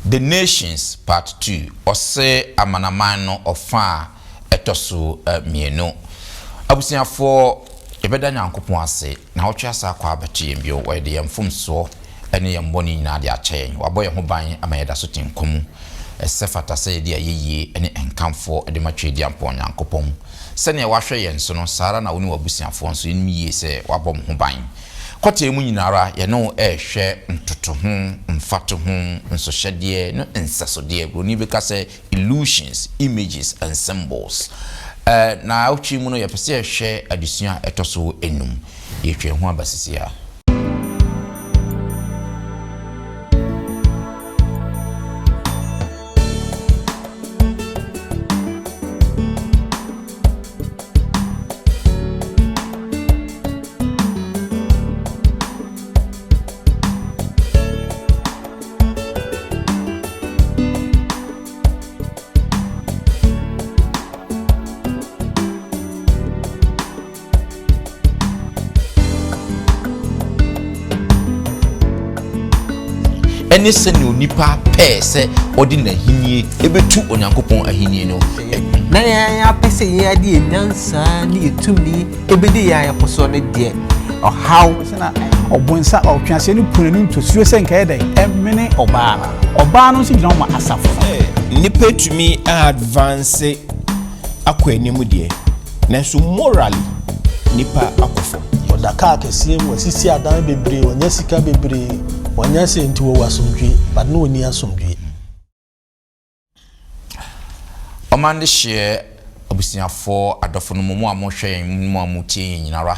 The Nations Part 2, Ɔse Amanaman no Ɔfã a Ɛtɔ so Mmienu. Abusuafoɔ, yɛbɛda Nyankopɔn ase, naawɔtwe asa akɔ abɛto yɛn bio, Ɔde yɛn mfomsoɔ ne yɛn bɔne nyinaa de akyɛ yɛn, Wabɔ yɛn ho ban ama yɛda so te nkwa mu. Ɛsɛ fata sɛ yɛde ayɛyie ne nkamfoɔ de ma Tweediampɔn Nyankopɔn. Sɛdeɛ wahwɛ yɛn so no, saa ara na wo ne w'abusuafoɔ nso, yɛnim yie sɛ wabɔ mo ho ban. Kɔtɛɛ mu nyina ara, yɛne wo rehwɛ ntotoho, mfatoho, nsohyɛdeɛ, ne nsɛsodeɛ, buroni bɛka sɛ illusions, images and symbols. Naawɔtwe yi mu no, yɛpɛ sɛ yɛhwɛ adesua a ɛtɔ so nnum. Yɛretwa yɛn ho aba sisi ara. Ɛne sɛnea onipa pɛɛ sɛ ɔde n'ahenni bɛtu Onyankopɔn ahenni no agu. Na yɛn apɛ sɛ yɛde yɛn nyansa ne yɛn tumi bɛdi yɛn ayɛkosoɔ no deɛ, ɔhaw. Sɛ na ɔbonsa ɔtweaseɛ no pu n'ani ntosuo sɛ nka ɛyɛ dɛn ɛmene ɔbaa no. Ɔbaa no nso gyina hɔ ma asafo no. Nnipa atumi a advance akɔ anim deɛ, nanso morally nnipa akɔ fam. Ɔda kaa kɛseɛ mu, wasisi adan bebree, wanya sika bebree, wanya sei nti wɔwɔ asomdwie, but na ɔnni asomdwie. Ɔman dehyeɛ, abusuafoɔ, adɔfo no mo mo a mohwɛ yɛn ne mo a motie yɛn nyinara,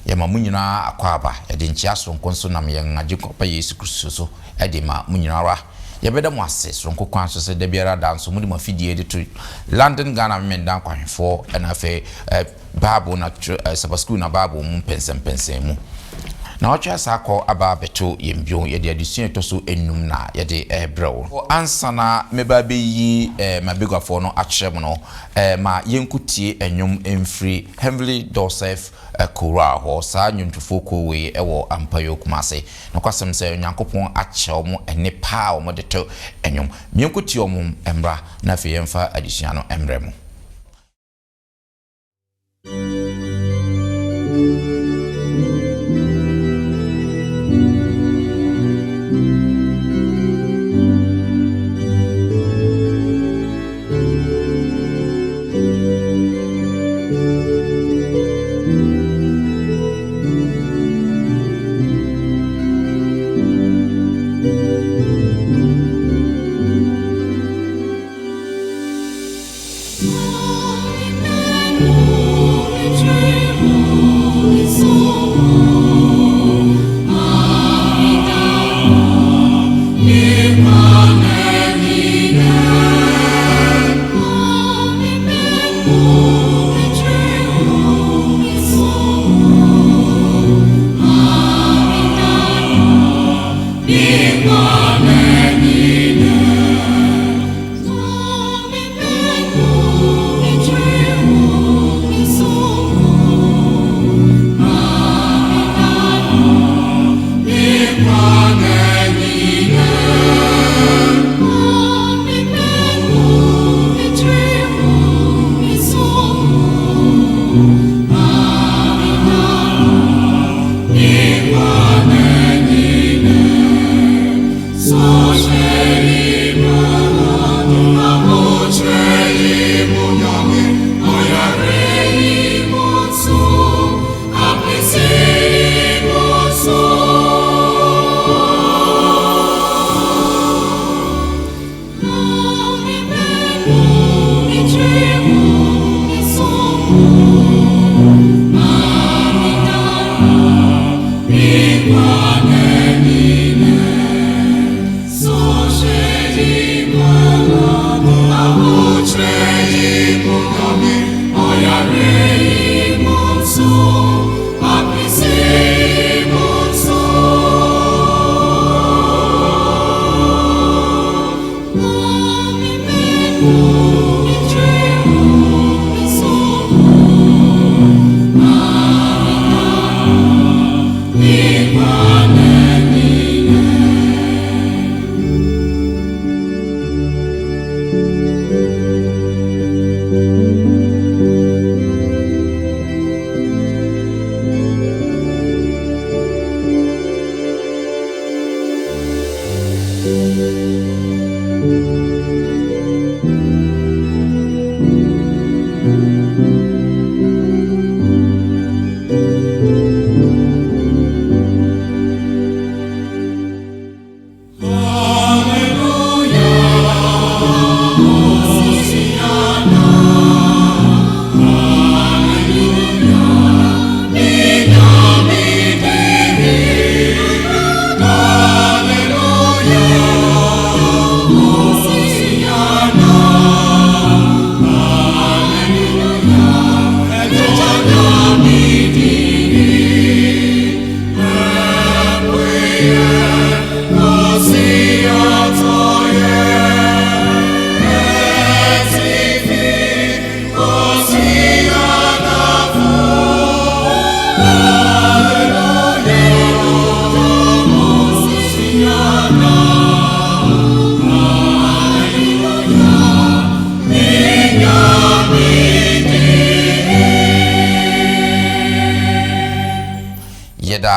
yɛma mo nyinaa akwaaba. Yɛde nkyea soronko nso nam yɛn Agyenkwa Pa Yesu Kristo so de ma mo nyinara. Yɛbɛda mo ase soronko kwan so sɛ da biara da nso mode mo afidie de to London Ghana Memenda Nkwahwefoɔ ɛna afei Bible na Saba School na Bible mu mpɛnsɛmpɛnsɛn mu. Naawɔtwe asa akɔ aba abɛto yɛn bio, yɛde adesua ɛtɔ so nnum na yɛde rebrɛ wo. Ansa na mɛba abɛyi m'abaguafoɔ no akyerɛ mo no, ma yɛnkɔtie nnwom mfiri Heavenly Doseph Chorale hɔ. Saa nnwomtofoɔ kuo wei wɔ Ampayo, Kumasi. Nokwasɛm sɛ Onyankopɔn akyɛ wɔn ɛnne pa a wɔde to nnwom. Yɛnkɔtie wɔn mmra na afei yɛmfa adesua no mmrɛ mo.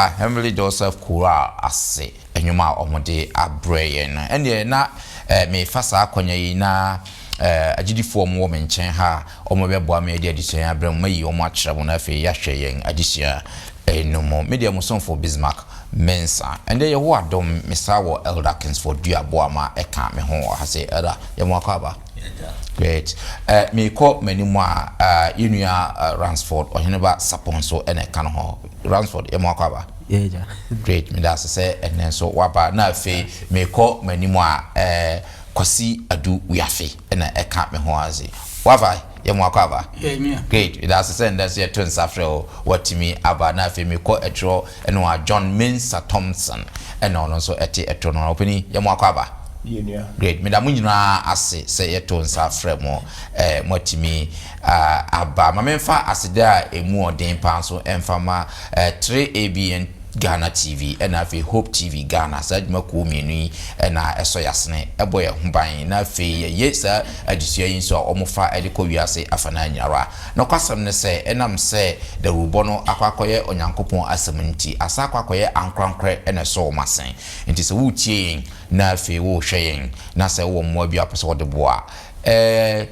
Yɛda Heavenly Joseph Chorale ase nnwom a wɔde abrɛ yɛn no. Ɛnneɛ na merefa saa akwanya yi na agyidifoɔ a wɔwɔ me nkyɛn ha a wɔbɛboa me de adesua yi abrɛ mo, mayi wɔn akyerɛ mo na afei yɛahwɛ yɛn adesua no mu. Me deɛ mo somfo Bismarck Mensah. Ɛndeɛ Yehowa dom me saa wɔ Elder Kingsford Duaboama ɛka me ho wɔ ha sei. Elder, yɛ mo akwaaba. Great. Eh, meekɔ m'anim a, eh, yɛn nua eh, Ransford Ɔheneba Sapon nso ɛna ɛka no ho. Ransford, yɛ mo akwaaba. Great, meda ase sɛ ɛnnɛ nso waba. Na afei meekɔ m'anim a, eh, Kwasi Adu Wiafe na ɛka me ho adze. Wava, yɛ mo akwaaba. Great, meda ase sɛ ndɛ nso yɛto nsa frɛ wo, watumi aba. Na afei mekɔ ɛtorɔ no a, John Mensah Thompson na ɔno nso ɛte ɛtorɔ no. Ɔpanin, yɛ mo akwaaba. Great, meda mo nyinaa ase sɛ yɛto nsa frɛ mo, eh, moatumi aba. Ma memfa aseda a ɛmu ɔden paa nso mfa ma eh, 3ABN Ghana TV ɛna afei Hope TV Ghana, saa adwuma kuo mmienu yi na ɛsɔ yasene, ɛbɔ yɛn ho ban, na afei yɛyɛ saa adesua yi nso a wɔfa de kɔ wiase afanaa nyinara. Nokwasɛm ne sɛ, ɛnam sɛ dawurubɔ no akɔ akɔyɛ Onyankopɔn asɛm nti, asan akɔ akɔyɛ ankorankorɛ na ɛsɔ wɔn asen. Nti sɛ woretie yɛn na afei worehwɛ yɛn na sɛ wowɔ mmoa bi a wopɛ sɛ wode boa a, ɛɛ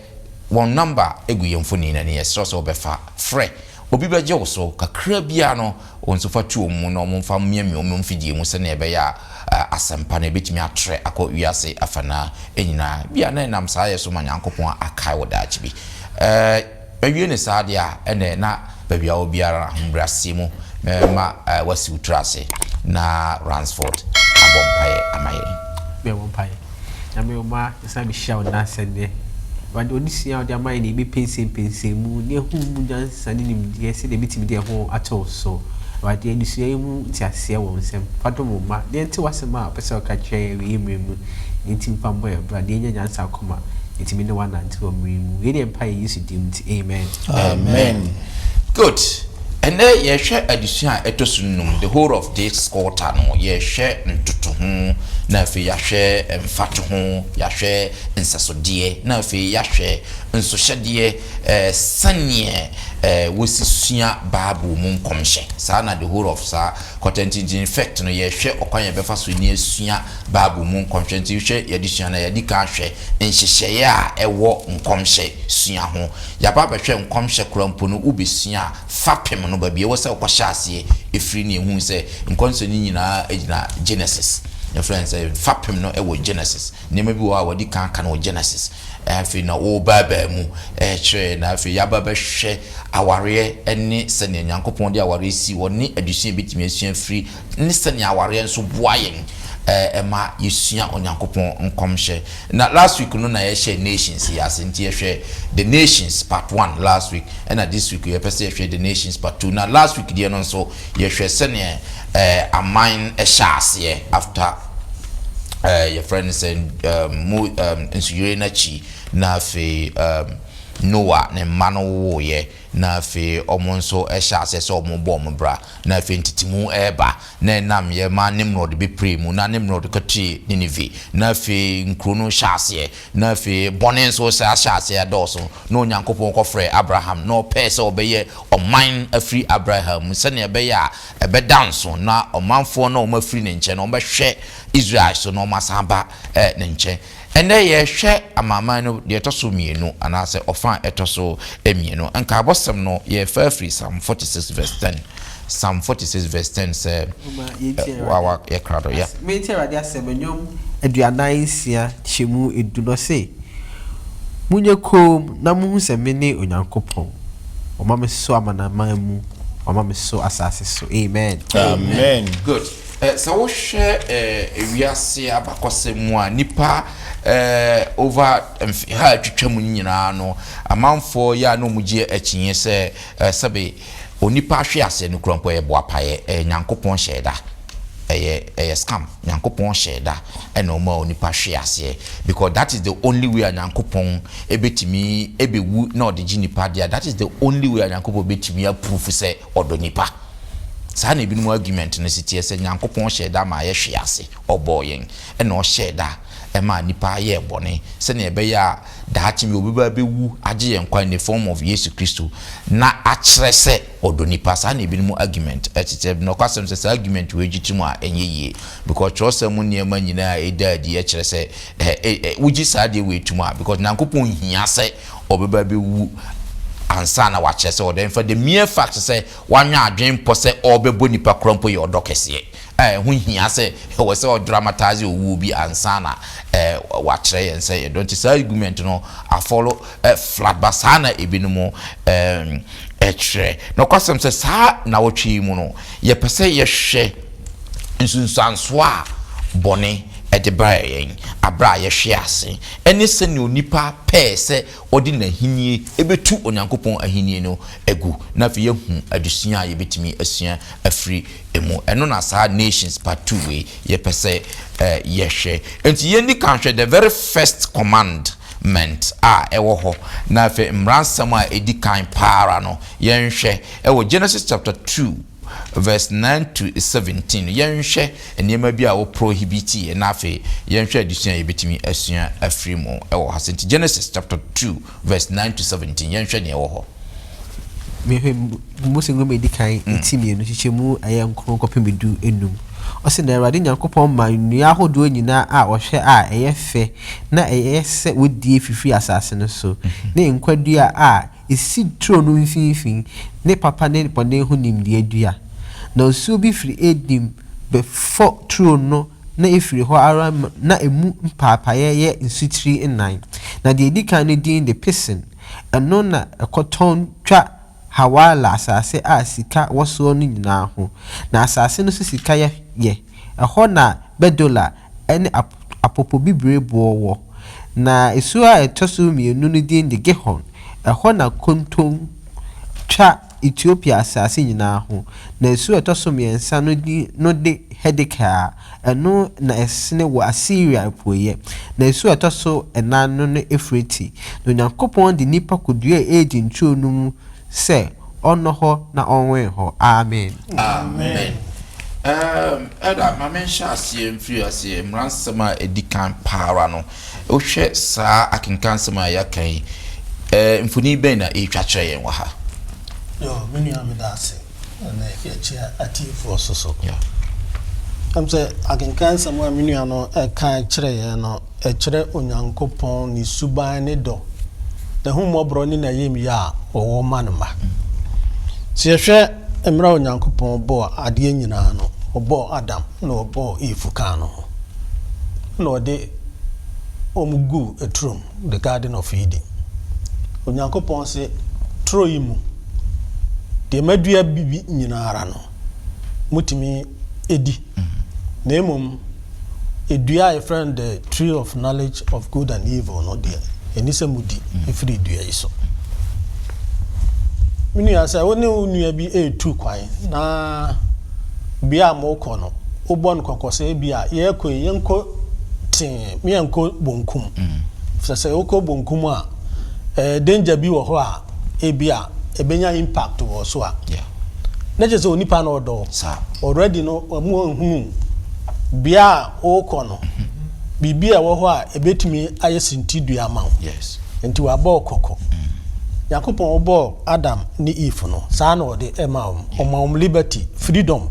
wɔn nɔmba gu yɛn mfoni no ani, yɛsrɛ wo sɛ wobɛfa frɛ. Obi bɛgye wo so kakra biara no, wo nso fa to wɔn mu na wɔmfa mmiamia wɔn mfidie mu sɛdeɛ ɛbɛyɛ a asɛmpa no ɛbɛtumi atrɛ akɔ wiase afanaa nyinaa. Ebia na ɛnam saa yɛ so ma Nyankopɔn akae wo daakye bi. Mawie no saa deɛ a, ɛnneɛ na baabi a wɔ biara no ahobrɛaseɛ mu mɛma woasi wo tiri ase na Ransford abɔ mpaeɛ ama yɛn. Yɛbɔ mpaeɛ. Nyame wo mma yɛsan bɛhyia wo nnansa nnɛ. Awurade w'adesua a wode ama yɛn no yɛbɛpɛnsɛmpɛnsɛn mu na yɛahu mu nyansa ne nimdeɛ sɛdeɛ yɛbɛtumi de yɛn ho ato wo so. Awurade adesua yi mu nteaseɛ wɔ wo nsam. Fa dom wo mma na yɛnte w'asɛm a wopɛ sɛ woka kyerɛ yɛn awieɛ mmerɛ mu na yɛntumi mfa mmɔ yɛn bra na yɛnya nyansa akoma na yɛtumi ne wo anante wɔ mmerɛ yi mu. Wei ne yɛn mpaeɛ Yesu din mu nti, amen. Amen. Good. Ɛnnɛ yɛrehwɛ adesua a ɛtɔ so num, the whole of this quarter no, yɛrehwɛ ntotoho, na afei yɛahwɛ mfatoho, yɛahwɛ nsɛsodeɛ, na afei yɛahwɛ nsohyɛdeɛ, eh, sɛdeɛ eh, wɔsi sua Bible mu nkɔmhyɛ. Saa na the whole of saa quarter nti, nti in fact no, yɛrehwɛ ɔkwan yɛbɛfa so ni asua Bible mu nkɔmhyɛ. Nti wohwɛ yɛn adesua no a, yɛadi kan ahwɛ nhyehyɛeɛ a ɛwɔ nkɔmhyɛ sua ho. Yɛaba abɛhwɛ nkɔmhyɛ koraa mpo no, wobɛsua a, fapem no, baabi a ɛwɔ sɛ wokɔhyɛ aseɛ firi ne yɛhuu sɛ nkɔmhyɛ no nyinaa gyina Genesis. Yɛfrɛ no sɛ fapem no wɔ Genesis. Nneɛma bi wɔ hɔ a wɔadi kan aka no wɔ Genesis. Afei na wɔrebaabaa mu kyerɛ na afei yɛaba bɛhwɛ awareɛ ne sɛnea Nyankopɔn de awareɛ si hɔ ne adesua a yɛbɛtumi asua afiri ne sɛnea awareɛ nso boa yɛn ma yɛsua Onyankopɔn nkɔmhyɛ. Na last week no na yɛhyɛ nations yi ase nti yɛhwɛ the nations part one last week ɛna this week yɛpɛ sɛ yɛhwɛ the nations part two. Na last week deɛ no nso yɛhwɛ sɛnea eh, aman hyɛ aseɛ after eh, yɛfrɛ no sɛ um, mo um, nsuyire no akyi na afei um, Noah ne mma no wowoeɛ na afei wɔn nso hyɛ aseɛ sɛ wɔbɔ wɔn bra na afei ntetemu reba na ɛnam yɛ ma Nimrod bɛpiree mu, na Nimrod kɔtee Nineve, na afei nkuro no hyɛ aseɛ, na afei bɔne nso saa hyɛ aseɛ adɔɔso, na Onyankopɔn kɔfrɛɛ Abraham, na ɔpɛɛ sɛ ɔbɛyɛ ɔman afiri Abraham mu, sɛdeɛ ɛbɛyɛ a ɛbɛda nso, na ɔmanfoɔ no a wɔafiri ne nkyɛn no, wɔbɛhwɛ Israel so na wɔasan aba ne nkyɛn. Ɛnnɛ yɛrehwɛ amanaman no deɛ ɛtɔ so mmienu anaasɛ ɔfa a ɛtɔ so mmienu. Nkaabɔsɛm no yɛrefa afiri Psalm 46 verse 10. Psalm 46 verse 10 sɛ wawa yɛ krado yɛ. Mentie Awurade asɛm, Nnwom 46 kyɛmu du no ɔse, Monyɛ komm na monhu sɛ mene Onyankopɔn, wɔma me so amanaman mu, wɔma me so asase so. Amen. Amen. Good. Sɛ wohwɛ wiase abakɔsɛm mu a, nnipa over mfeha a atwitwa mu no nyinaa no, amanfoɔ yɛ a na wɔgye akyinnye sɛ sɛbe onipa ahwe aseɛ no kura mpo ɛyɛ boapayɛ, ɛyɛ Nyankopɔn hyɛɛ da, ɛyɛ ɛyɛ scam, Nyankopɔn hyɛɛ da ɛna ɔma onipa hwe aseɛ because that is the only way a Nyankopɔn ɛbɛtumi ɛbɛwu na ɔde gye nipa deɛ, that is the only way a Nyankopɔn bɛtumi aproof sɛ ɔdɔ nipa. Saa na ebinom argument no si teɛ sɛ Nyankopɔn hyɛɛ da maa yɛhwee ase, ɔbɔɔ yɛn, ɛna ɔhyɛɛ da maa nnipa yɛɛ bɔne sɛnea ɛbɛyɛ a daakye bi obi bɛba abɛwu agye yɛn nkwa in the form of Yesu Kristo na akyerɛ sɛ ɔdɔ nnipa. Saa na ebinom argument teɛ. Nokwasɛm sɛ saa argument wei gye tom a ɛnyɛ yie because kyerɛwsɛm mu nneɛma nyinaa a ɛda adi kyerɛ sɛ ɛ wogye saa adeɛ wei tom a because Nyankopɔn hia sɛ ɔbɛba abɛwu ansa na wakyerɛ sɛ ɔdɔ. In fact, the mere fact sɛ Wanya adwene mpo sɛ ɔrebɛbɔ nipa koraa mpo yɛ ɔdɔ kɛseɛ a ɛho hia sɛ ɛwɔ sɛ ɔdramatise owuo bi ansa na wakyerɛ yɛn sɛ yɛdɔ. Nti saa argument no afɔlo flat but saa na ebinom kyerɛ. Nokwasɛm sɛ saa nnawɔtwe yi mu no yɛpɛ sɛ yɛhwɛ nsunsuansoɔ a bɔne de brɛɛ yɛn aberɛ a yɛhwee ase ne sɛnea onipa pɛɛ sɛ ɔde n'ahennie bɛtu Onyankopɔn ahennie no agu, na afei yɛahu adesua a yɛbɛtumi asua afiri mu. Ɛno na saa Nations Part 2 wei yɛpɛ sɛ yɛhwɛ. Enti yɛnni kan hwɛ the very first commandment a ɛwɔ hɔ, na afei mmaransɛm a ɛdi kan pa ara no yɛnhwɛ ɛwɔ Genesis chapter 2 verse 9 to 17 no, yɛnhwɛ nneɛma bi a wɔ prohibitiiɛ na afei yɛnhwɛ adesua a yɛbɛtumi asua afiri mu wɔ ha. Sɛ nti Genesis chapter 2 verse 9 to 17, yɛnhwɛ nea ɛwɔ hɔ. Mehwɛ Mose nwoma a ɛdi kan ti mmienu nkyekyɛmu ɛyɛ nkron kɔpem 15. Ɔse, Na Awurade Nyankopɔn maa nnua ahodoɔ nyinaa a ɔhwɛ a ɛyɛ fɛ na ɛyɛ sɛ wɔdie fifirii asase no so, ne nkwa dua a Esi turo no mfinimfini ne papa ne bɔne ho nimdeɛ dua. Na nsuo bi firi Eden bɛfɔ turo no na ɛfiri hɔ ara na emu mpaapaeɛ yɛ nsutire nnan. Na deɛ ɛdi kan no din de Pison, ɛno na ɛkɔtɔn twa Hawila asase a sika wɔ soɔ no nyinaa ho, na asase no so sika yɛ yɛ. Ɛhɔ na Bedola ne apopobibireboɔ wɔ. Na asuo a ɛtɔ so mmienu no din de Gihon, ɛhɔ na konton twa Etiopia asase nyinaa ho. Na asuo a ɛtɔ so mmiɛnsa no din no de Hidekel a ɛno na ɛsene wɔ Asiria apueeɛ. Na asuo a ɛtɔ so nnan no ne Eufrate. Na Onyankopɔn de nnipa kɔduaa Eden turo no mu sɛ ɔnnɔ hɔ na ɔnwɛn hɔ. Amen. Amen. Erm Elder, ma menhyɛ aseɛ mfiri aseɛ. Mmaransɛm a ɛdi kan pa ara no, wohwɛ saa akenkansɛm a yɛaka yi, eh, mfoni bɛn na ɛretwa kyerɛ yɛn wɔ ha? Yo, me nua meda ase na yɛkyia atiefoɔ so so. Yeah. Ɛm sɛ akenkansɛm a me nua no ɛka kyerɛ yɛn no, Ɛkyerɛ Onyankopɔn ne suban ne dɔ, n'ahummɔborɔ ne n'ayamyɛ a ɔwɔ ma ne mma. Sɛ yɛhwɛ mmerɛ a Onyankopɔn bɔɔ adeɛ nyinaa no, ɔbɔɔ Adam na ɔbɔɔ Eve kaa no ho, ɛna ɔde wɔn guu turom, the Garden of Eden. Onyankopɔn se, Turo yi mu, deɛ madua bi nyina ara no, motumi di, na mmom Dua a yɛfrɛ no the tree of knowledge of good and evil no deɛ, ɛni sɛ modi firi dua yi so. Me nua, sɛ wo ne wo nua bi retu kwan na bea a morekɔ no, wobɔ no kɔkɔ sɛ ebi a yɛrekɔ yi, yɛnkɔ tee, yɛnkɔ bonkum. Sɛ sɛ wokɔ bonkum a, eh, danger bi wɔ hɔ a ebi a ebenya impact wɔ so a, na kyerɛ sɛ onipa no ɔdɔ wo. Already no, wɔn ahunu bea a wokɔ no, biribi a ɛwɔ hɔ a ebetumi ayɛ sintidua ama wo. Nti wabɔ wo kɔkɔ. Nyankopɔn bɔɔ Adam ne Eve no, saa na ɔde ɛma wɔn. Ɔma wɔn liberty, freedom.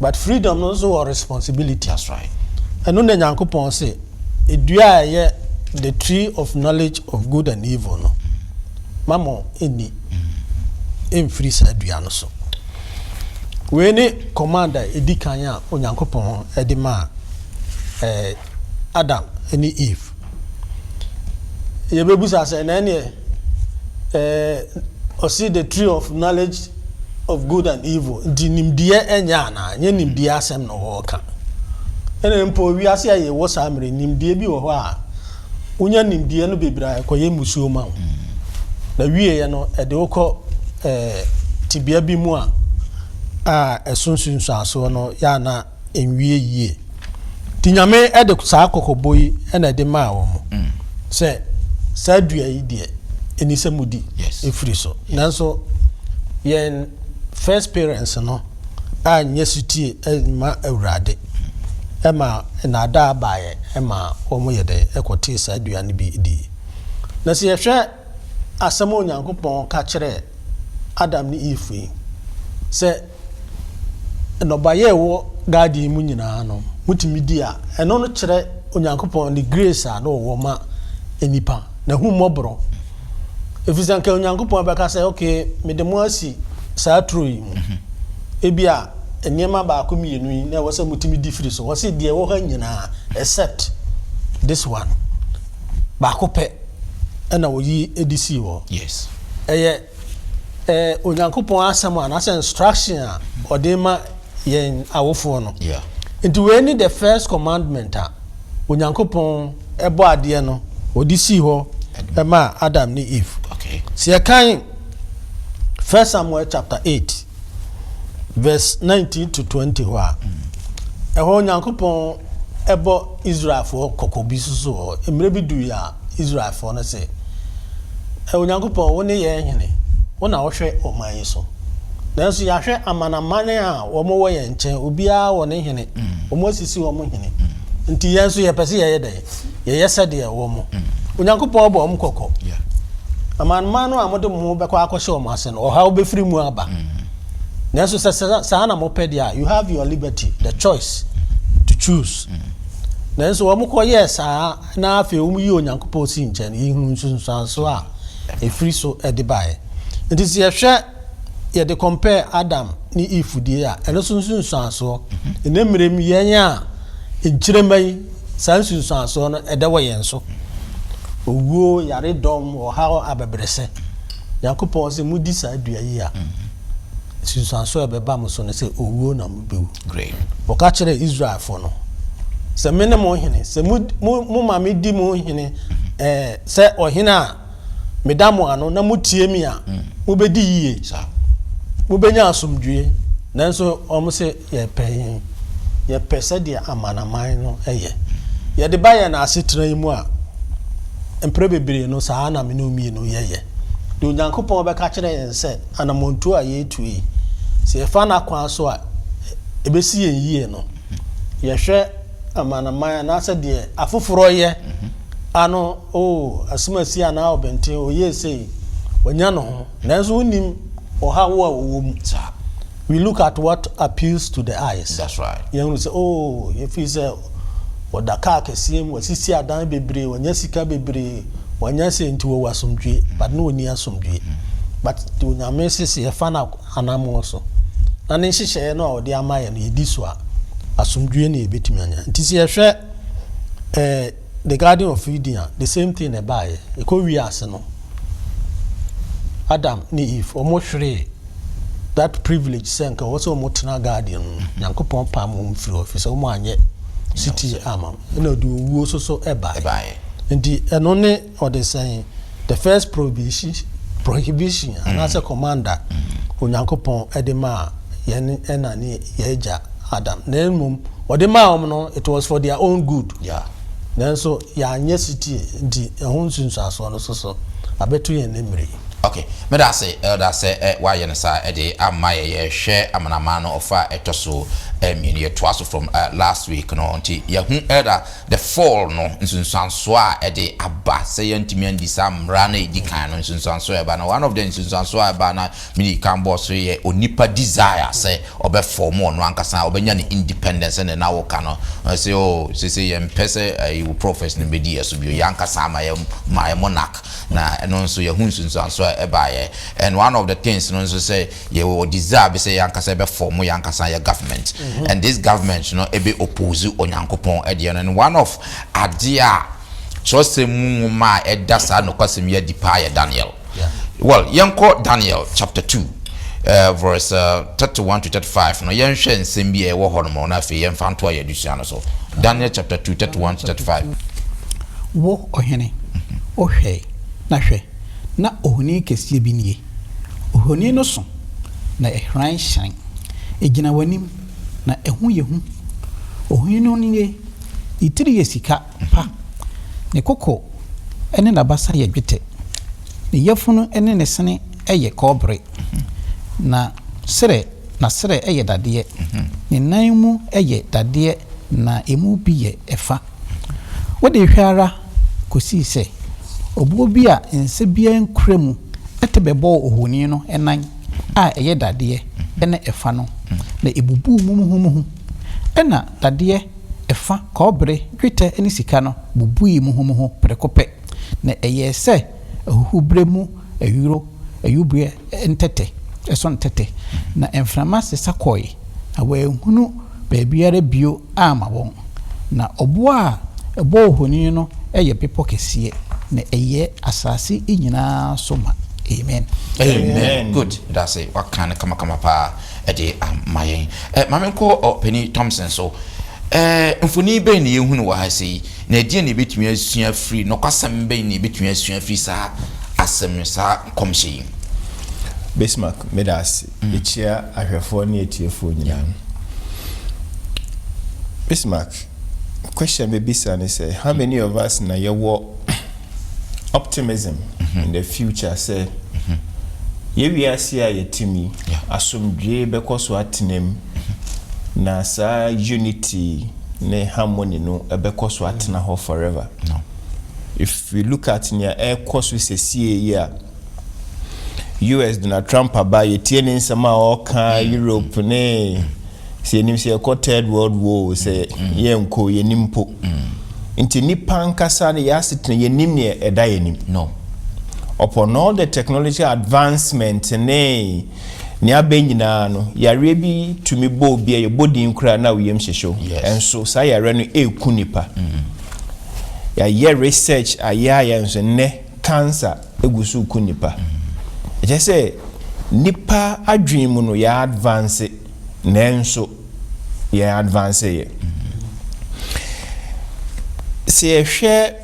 But freedom no nso wɔ responsibility. Ɛno na Nyankopɔn se, dua a ɛyɛ the tree of knowledge of good and evil no, ma mo nni mfiri saa dua no so. Wei ne command a ɛdi kan a Onyankopɔn de maa eh, Adam ne Eve. Yɛbɛbusa sɛ, na ɛneɛ eh, ɔse the tree of knowledge of good and evil nti nimdeɛ ɛnyɛ anaa? Nyɛ nimdeɛ asɛm na ɔreka. Ɛna mpo wiase a yɛwɔ saa mmerɛ nimdeɛ bi wɔ hɔ a wonya nimdeɛ no bebree a ɛkɔyɛ mmusuo ma wo. Na wieɛ no ɛde wo kɔ eh, tebea bi mu a a ɛso nsunsuansoɔ no yɛ a na ɛnwie yie. Nti Nyame de saa kɔkɔbɔ yi na ɛde maa wɔn sɛ saa dua yi deɛ ɛni sɛ modi ɛfiri so. Nanso yɛn first parents no. Anyɛ sotie amma Awurade, ɛma nnaadaa baeɛ ma wɔyɛ dɛn? Ɛkɔtee saa dua no bi dii. Na sɛ yɛhwɛ asɛm a Onyankopɔn ka kyerɛɛ Adam ne Eve yi, sɛ nnɔbaeɛ a ɛwɔ garden yi mu nyinaa no, motumi di a, ɛno no kyerɛ Onyankopɔn ne grace a na ɔwɔ ma nnipa, n'ahummɔborɔ. Ɛfiri sɛ anka Onyankopɔn bɛka sɛ, ok, mede mo asi saa turo yi mu. Ebia nneɛma baako mmienu yi na ɛwɔ sɛ motumi di firi so. Wɔse deɛ ɛwɔ ha nyinaa except this one. Baako pɛ ɛna wɔyi de sii hɔ. Yes. Ɛyɛ eh, Onyankopɔn asɛm anaasɛ instruction a ɔde ma yɛn awofoɔ no. Yeah. Nti wei ne the first commandment a Onyankopɔn bɔ adeɛ no, ɔde sii hɔ maa Adam ne Eve. Sɛ yɛkan First Samuel chapter 8 verse 19 to 20 hɔ a, ɛhɔ Onyankopɔn bɔ Israelfoɔ kɔkɔ bi soso hɔ. Mmerɛ bi duiɛ a Israelfoɔ no se, Onyankopɔn, wo ne yɛn hene, wo na wohwɛ ɔman yi so. Nanso yɛahwɛ amanaman a wɔwɔ yɛn nkyɛn, obiara wɔ ne hene, wɔasisi wɔn hene. Nti yɛn nso yɛpɛ sɛ yɛyɛ dɛn? Yɛyɛ sɛdeɛ wɔn. Onyankopɔn bɔ wɔn kɔkɔ. Amanaman no a mode mo ho bɛkɔ akɔhyɛ wɔn ase no, ɔhaw bɛfiri mu aba. Nanso sɛ saa na mopɛ deɛ a, you have your liberty, the choice to choose. Nanso wɔn kɔyɛɛ saa na afei wɔn yi Onyankopɔn sii nkyɛn no, yɛhunu nsunsuansoɔ a ɛfiri so de baeɛ. Nti sɛ yɛhwɛ yɛde compare Adam ne Eve deɛ a, ɛno nso nsunsuansoɔ. Ɛnɛ mmerɛ mu yɛn a nkyirema yi, saa nsunsuansoɔ no ɛdɛ wɔ yɛn so. Owuo, yaredɔm, ɔhaw, abɛbrɛsɛ. Nyankopɔn sɛ modi saa dua yi a, nsunsuansoɔ a ɛbɛba mo so no sɛ owuo na mobɛwu. Ɔka kyerɛɛ Israelfoɔ no sɛ me ne mo hene, sɛ mo, mo, mo ma medi mo hene ɛɛ sɛ ɔhene a meda mo ano na motie me a, mobɛdi yie, mobɛnya asomdwoeɛ. Nanso wɔn se yɛpɛ yɛn, yɛpɛ sɛdeɛ amanaman no yɛ. Yɛde ba yɛn asetena yi mu a, mprɛ bebree no saa na me ne wo mmienu yɛyɛ. Deɛ Onyankopɔn bɛka kyerɛ yɛn sɛ anammɔntuo a yɛretu yi, sɛ yɛfa n'akwan so a, ɛbɛsi yɛn yie no, yɛhwɛ amanaman anaasɛ deɛ afoforɔ yɛ ano, oh, asomasi anaa ɔbɛnten, ɔyɛɛ sei, wanya ne ho, nanso wonnim ɔhaw a ɔwɔ mu. We look at what appeals to the eyes. That's right. Yɛhunu sɛ, oh, yɛfiri sɛ ɔda kaa kɛseɛ mu, wasisi adan bebree, wanya sika bebree, wanya sei nti wɔwɔ asomdwie, but na ɔnni asomdwie. But deɛ Onyame se sɛ yɛfa no anammɔn so na ne nhyehyɛeɛ no a ɔde ama yɛn no yɛdi so a, asomdwie na yɛbɛtumi anya. Nti sɛ yɛhwɛ eh, the Garden of Eden a, the same thing na ɛbaeɛ. Ɛkɔ wie ase no, Adam ne Eve, wɔn hweree that privilege sɛ nka ɛwɔ sɛ wɔn tena garden no. Nyankopɔn pam wɔn firi hɔ, ɛfiri sɛ wɔn anyɛ setie ama no. Ɛna ɔde owuo nso so ɛbaeɛ. Nti ɛno ne ɔde sɛn the first prohibition, prohibition anaasɛ command a Onyankopɔn de maa yɛn ɛna ne yɛn agya Adam. Na mmom ɔde maa wɔn no, it was for their own good. Yeah. Nanso yɛanyɛ setie nti ɛho nsunsuansoɔ no nso so abɛto yɛn nnɛ mmerɛ yi. Ok, meda ase Elder sɛ woayɛ no saa de ama yɛ. Yɛrehwɛ amanaman no ɔfa a ɛtɔ so mmienu. Yɛtoa so from last week no. Nti yɛahu Elder the fall no nsunsuansoɔ a ɛde aba sɛ yɛantumi andi saa mmara no a ɛdi kan no nsunsuansoɔ a ɛba no. One of the nsunsuansoɔ a ɛba na medi kan bɔɔ so yɛ onipa desire sɛ ɔbɛ form ɔno ankasa, ɔbɛnya ne independence sɛdeɛ na woka no. Ɔse oh seesei yɛmpɛ sɛ ayi wo prophets no bɛdi yɛn so bio, yɛn ankasa ama yɛ ma yɛ monarch. Na ɛno nso yɛhu nsunsuansoɔ a ɛbaeɛ. And one of the things no nso sɛ yɛwɔ desire bi sɛ yɛn ankasa yɛbɛ form yɛn ankasa yɛ government. And this government no ɛbɛ oppose Onyankopɔn ɛdeɛ no. And one of adeɛ a kyerɛwsɛm mu nwoma a ɛda saa nokwasɛm yi adi paa yɛ Daniel. Well, yɛnkɔ Daniel chapter 2 verse 31 to 35 no, yɛnhwɛ nsɛm bi a ɛwɔ hɔ nom na afei yɛmfa ntoa yɛn adesua no so. Daniel chapter 2, 31 to 35. Wo, ɔhene, wohwɛe, na hwɛ, na ohoni kɛseɛ bi nie. Ohoni no so, na ɛhran hyerɛn. Ɛgyina w'anim, na ɛho yɛ hu. Ohoni no nie, ne tiri yɛ sika pa, ne koko ne n'abasa yɛ dwetɛ, ne yafunu ne ne sene yɛ kɔbere, na serɛ. n'aserɛ yɛ dadeɛ, ne nan mu yɛ dadeɛ na emu bi yɛ ɛfa. Wode hwɛ ara kɔsii sɛ ɔboɔ bi a nsa biara nkura mu te bɛbɔɔ ohoni no nan a ɛyɛ dadeɛ ne ɛfa no, na ɛbubuu mu muhumuhu. Ɛnna dadeɛ, ɛfa, kɔbere, dwetɛ ne sika no bubui muhumuhu prɛko pɛ, na ɛyɛɛ sɛ ahuhuberɛ mu ayuro ayuberɛ ntɛtɛ so ntɛtɛ, na mframa sesa kɔe, na wɔanhunu baabiara bio amma wɔn. Na ɔboɔ a ɛbɔɔ ohoni no yɛ bepɔ kɛseɛ, na ɛyɛ asase nyinaa so ma. Amen. Amen. Good. That's it. Waka no kamakama paa ɛde ama yɛn. Eh, maame nkɔ ɔpanin Thompson so. Eh, mfoni bɛn na yɛhunu wɔ ha sɛ yi, na ɛdeɛn na yɛbɛtumi asua firi, nɔkwasɛm bɛn na yɛbɛtumi asua firi saa asɛm, saa nkɔmhyɛ yi? Bismarck, meda ase. Mekyia ahwɛfoɔ ne atiefoɔ nyinaa. Bismarck, question mebisa ne sɛ, how many of us na yɛwɔ optimism in the future sɛ yɛ wiase a yɛte mu yi, asomdwee bɛkɔ so atena mu na saa unity ne harmony no ɛbɛkɔ so atena hɔ forever? No. If we look at nea ɛrekɔ so sesie yi a, US Donald Trump aba, yɛtie ne nsɛm a ɔreka, Europe ne sɛ yɛnim sɛ yɛkɔ Third World War, sɛ yɛnkɔ, yɛnim mpo. Nti nipa nkasa no yɛ asetena, yɛnim nea ɛda yɛnim. No. Upon all the technological advancement ne nea abɛ nyinaa no, yareɛ bi tumi bɔ obi a yɛbɔ din koraa na woyam hyehyew. Ɛnso saa yareɛ no ɛreku nipa. Yɛayɛ research ayɛ ayɛ nso nnɛ cancer egu so ku nipa. Ɛkyɛ sɛ nipa adwene mu no yɛ advance, nanso yɛn advance yɛ. Sɛ yɛhwɛ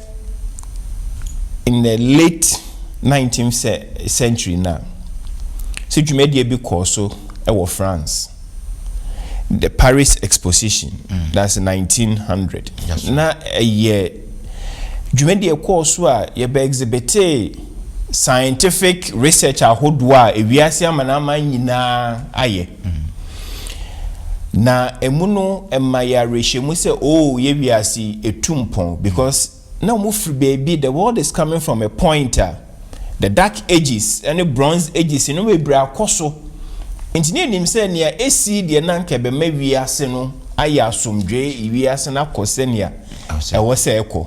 in the late 19th century na sɛ dwumadie bi kɔɔ so wɔ France, the Paris Exposition, that's 1900. Na ɛyɛ dwumadie kɔɔ so a yɛbɛ exhibit scientific research ahodoɔ a ewiase amanaman nyinaa ayɛ. Na emu no ɛma yɛ awerɛhyɛmu sɛ, oh, yɛ wiase etu mpɔn, because na wɔn firi baabi, the world is coming from a point a the Dark Ages ɛne Bronze Ages no bebree akɔ so, nti ne yɛnim sɛ nea esi deɛ na nka ɛbɛma wiase no ayɛ asomdwe, wiase no akɔ sɛnea ɛwɔ sɛ ɛkɔ,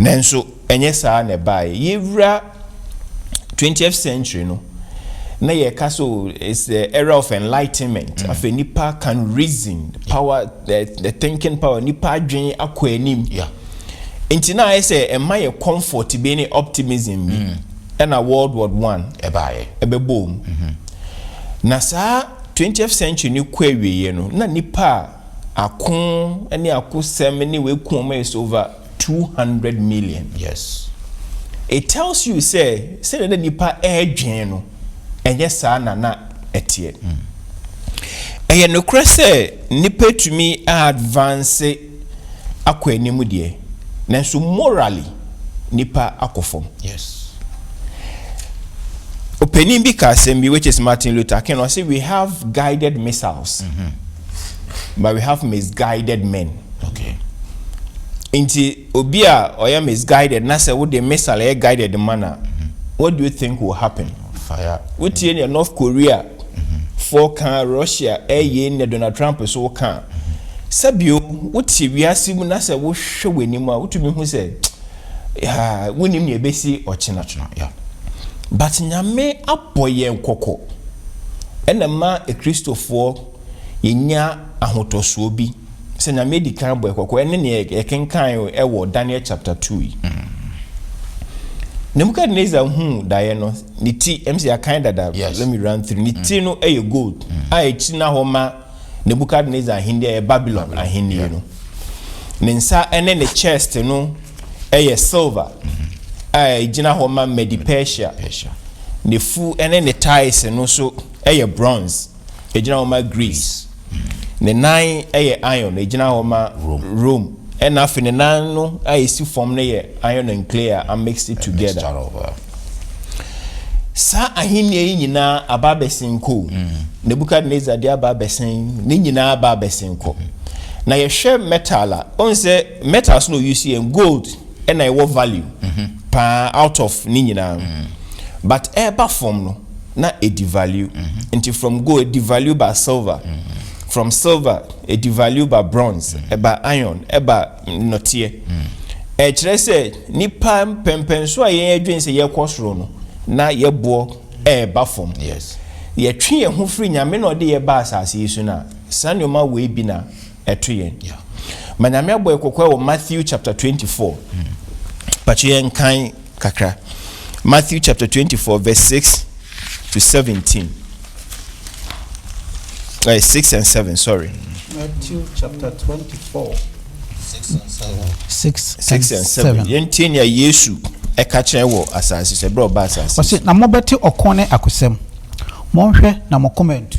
nanso ɛnyɛ saa na ɛbaeɛ. Yɛwura 20th century no na yɛka so, it's the era of enlightenment. Afei nipa can reason, power, the thinking power, nipa adwene akɔ anim. Nti na ayɛ sɛ ɛma yɛ comfort bi ne optimism bi. Ɛna World War One ɛbaeɛ. Ɛbɛbɔ mu. Na saa 20th century ni kɔ awieɛ no, na nipa a ako ne akosɛm ne weku wɔn is over 200 million. It tells you sɛ sɛdeɛ na nipa ɛredwen no, ɛnyɛ saa na na ɛteɛ. Ɛyɛ nokorɛ sɛ nipa tumi advance akɔ anim deɛ, nanso morally nipa akɔ fam. Ɔpanin bi ka asɛm bi, which is Martin Luther King. Ɔsɛ, "We have guided missiles, but we have misguided men." Nti obi a ɔyɛ misguided na sɛ wode missile ɛyɛ guided ma na, what do you think will happen? Fire. Wotie nea North Korea foɔ ka, Russia ɛyɛ, ne Donald Trump so ka sɛbio, wote wiase mu na sɛ wohwɛ w'anim a, wotumi hu sɛ wonim nea ɛbɛsi ɔkyena. But Nyame abɔ yɛn kɔkɔ, ɛna ma Akristofoɔ yɛnya ahotɔsoɔ bi sɛ Nyame di kan bɔ yɛn kɔkɔ, ɛne nea yɛkenkan ɛwɔ Daniel chapter 2 yi. Nebukadnezar hu daeɛ no, ne ti ɛm sɛ yɛakan dada. Let me run through. Ne ti no ɛyɛ gold a ɛkyi na hɔ ma Nebukadnezar ahenni a ɛyɛ Babylon ahenni no. Ne nsa ɛne ne chest no ɛyɛ silver a ɛgyina hɔ ma Medi Persia. Persia. Ne fu ɛne ne thighs no so ɛyɛ bronze, ɛgyina hɔ ma Greece. Ne nan ɛyɛ iron, ɛgyina hɔ ma Rome. Rome. Ɛna afei ne nan no a ɛsi fam no yɛ iron and clay a mixed it together. Mixture of. Saa ahennie yi nyinaa aba abɛsen kɔ o. Nebukadnesar deɛ aba abɛsen, ne nyinaa aba abɛsen kɔ. Na yɛhwɛ metal a, wohu sɛ metals na ɔuse yɛn, gold ɛna ɛwɔ value paa out of ne nyinaa. But ɛreba fam no, na ɛdevalue. Nti from gold, ɛdevalue ba silver. From silver, ɛdevalue ba bronze, ɛba iron, ɛba nnɔteɛ. Ɛkyerɛ sɛ nipa mpɛmpɛnso a yɛn adwene sɛ yɛkɔ soro no, na yɛboɔ ɛreba fam. Yɛtwe yɛn ho firi Nyame na ɔde yɛ ba asase yi so no a, saa nneɛma wei bi na ɛto yɛn. Ma Nyame abɔ yɛ kɔkɔɔ wɔ Matthew chapter 24. Patro, yɛn kan kakra. Matthew chapter 24 verse 6 to 17. 6 and 7, sorry. Matthew chapter 24. 6 and 7. 6, 6 and 7. Yɛntie nea Yesu ɛka kyerɛ wɔ asase so ɛberɛ a ɔba asase so. Ɔse, na mobɛte ɔko ne akosɛm. Monhwɛ na mo koma ntu,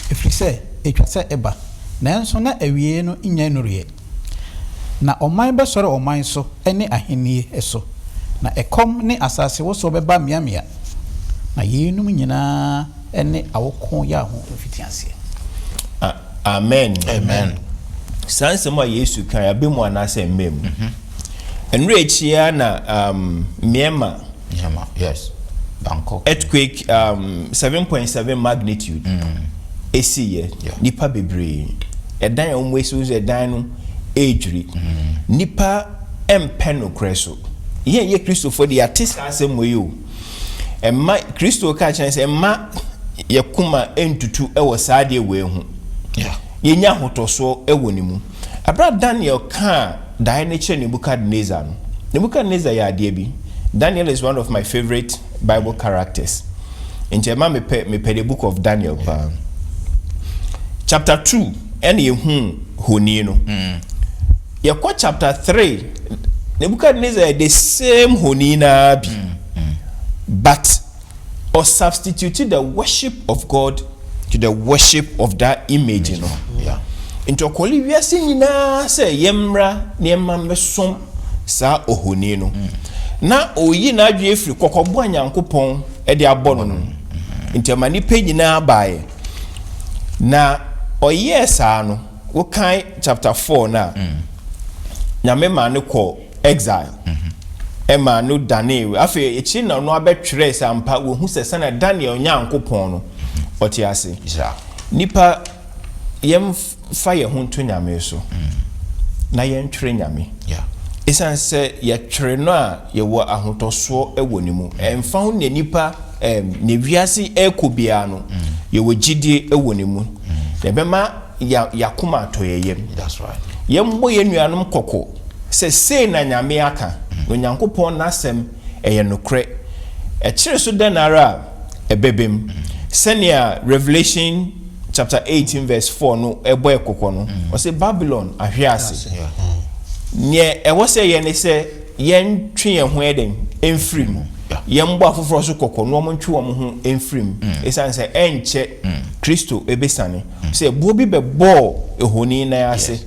ɛfiri sɛ ɛtwa sɛ ɛba, nanso na awie no nnya nnuruyɛ. Na ɔman bɛsɔre ɔman so ne ahennie so, na ɛkɔm ne asase wosoɔ bɛba mmeammea, na yeinom nyinaa ne awoko yɛ ho mfitiaseɛ. Ah, amen. Amen. Saa nsɛm a Yesu kan abɛ mu anaasɛ mmɛ mu? Nnura akyi ara na Myanmar Myanmar, yes. Bangkok. Earthquake 7.7 magnitude esiiɛ. Nipa bebree, ɛdan a wɔn esi sɛ ɛdan no ɛredwiri. Nipa mpɛ nokorɛ so. Yɛn yɛ Kristofoɔ de, yɛate saa asɛm wɔ yi o. Ɛmma Kristo ka kyerɛ sɛ ɛmma yɛ koma ntutu ɛwɔ saa adeɛ wɔ ho. Yɛnya ahotɔsoɔ ɛwɔ ne mu. Abira Daniel kaa daeɛ no kyerɛ Nebukadnezar no, Nebukadnezar yɛ adeɛ bi. Daniel is one of my favourite Bible characters, nti ɛma mepɛ the Book of Daniel paa. Chapter 2 ɛna yɛhu honi no. Yɛkɔ chapter 3, Nebukadnezar yɛ the same honi naa bi, but or substitute the worship of God to the worship of that image no. Nti ɔkɔle wiase nyinaa sɛ yɛmmra nneɛma mmɛsom saa ohoni no, na oyi n'adwene firi kɔkɔbɔ a Nyankopɔn de abɔ no. Nti ɛma nipa nyinaa baeɛ na ɔyɛɛ saa no. Wokan chapter 4 no a, Nyame maa no kɔ exile, ɛma no dane. Afei akyiri na ɔno abɛtwerɛ sɛ ampa wɔhu sɛ sɛnea Daniel Nyankopɔn no ɔte ase. Nipa, yɛmfa yɛn ho nto Nyame so na yɛntwere Nyame, ɛsiane sɛ yɛtwere no a, yɛwɔ ahotɔsoɔ wɔ ne mu. Ɛmfa ho ne nipa ne wiase ɛrekɔ biara no, yɛwɔ gyidie wɔ ne mu na ɛbɛma yɛakoma atɔ yɛ yam. That's right. Yɛmmɔ yɛn nuanom kɔkɔ sɛ sei na Nyame aka, na Onyankopɔn n'asɛm ɛyɛ nokorɛ. Ɛkyerɛ so dɛn ara a ɛbɛbɛm, sɛnea Revelation chapter 18 verse 4 no ɛbɔ ɛkɔkɔ no, ɔsɛ Babylon ahwe ase. Neɛ ɛwɔ sɛ yɛ ne sɛ yɛntwe yɛn ho ɛdɛn mfiri mu. Yɛmbɔ afoforɔ so kɔkɔ na wɔn ntwe wɔn ho mfiri mu, ɛsiane sɛ ɛnkyɛ Kristo ɛbɛsane sɛ ɛboɔ bi bɛbɔɔ ehoni nan ase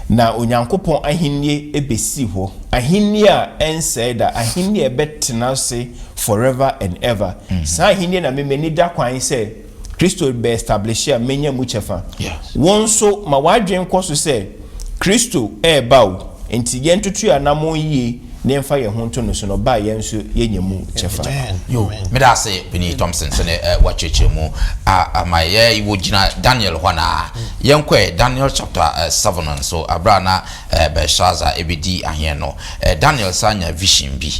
na Onyankopɔn ahennie ɛbɛsi hɔ, ahennie a ɛnsɛe da, ahennie a ɛbɛtena ase forever and ever. Saa ahennie na memani da kwan sɛ Kristo bɛ establish a menya mu kyɛfa. Wɔn nso ma w'adwene kɔ so sɛ Kristo ɛreba o, nti yɛntoto yɛn anammɔn yie na yɛmfa yɛn ho nto no so, na ɔbaa yɛn nso yɛnya mu kyɛfa. Yo, meda ase, Penny Thompson, sɛne wakyerɛkyerɛ mu ama yɛ. Wɔgyina Daniel hɔ na yɛnkɔɛ Daniel chapter 7 nso. Aberɛ a na Belshazzar ɛbɛdi aheɛ no, Daniel sa nya vision bi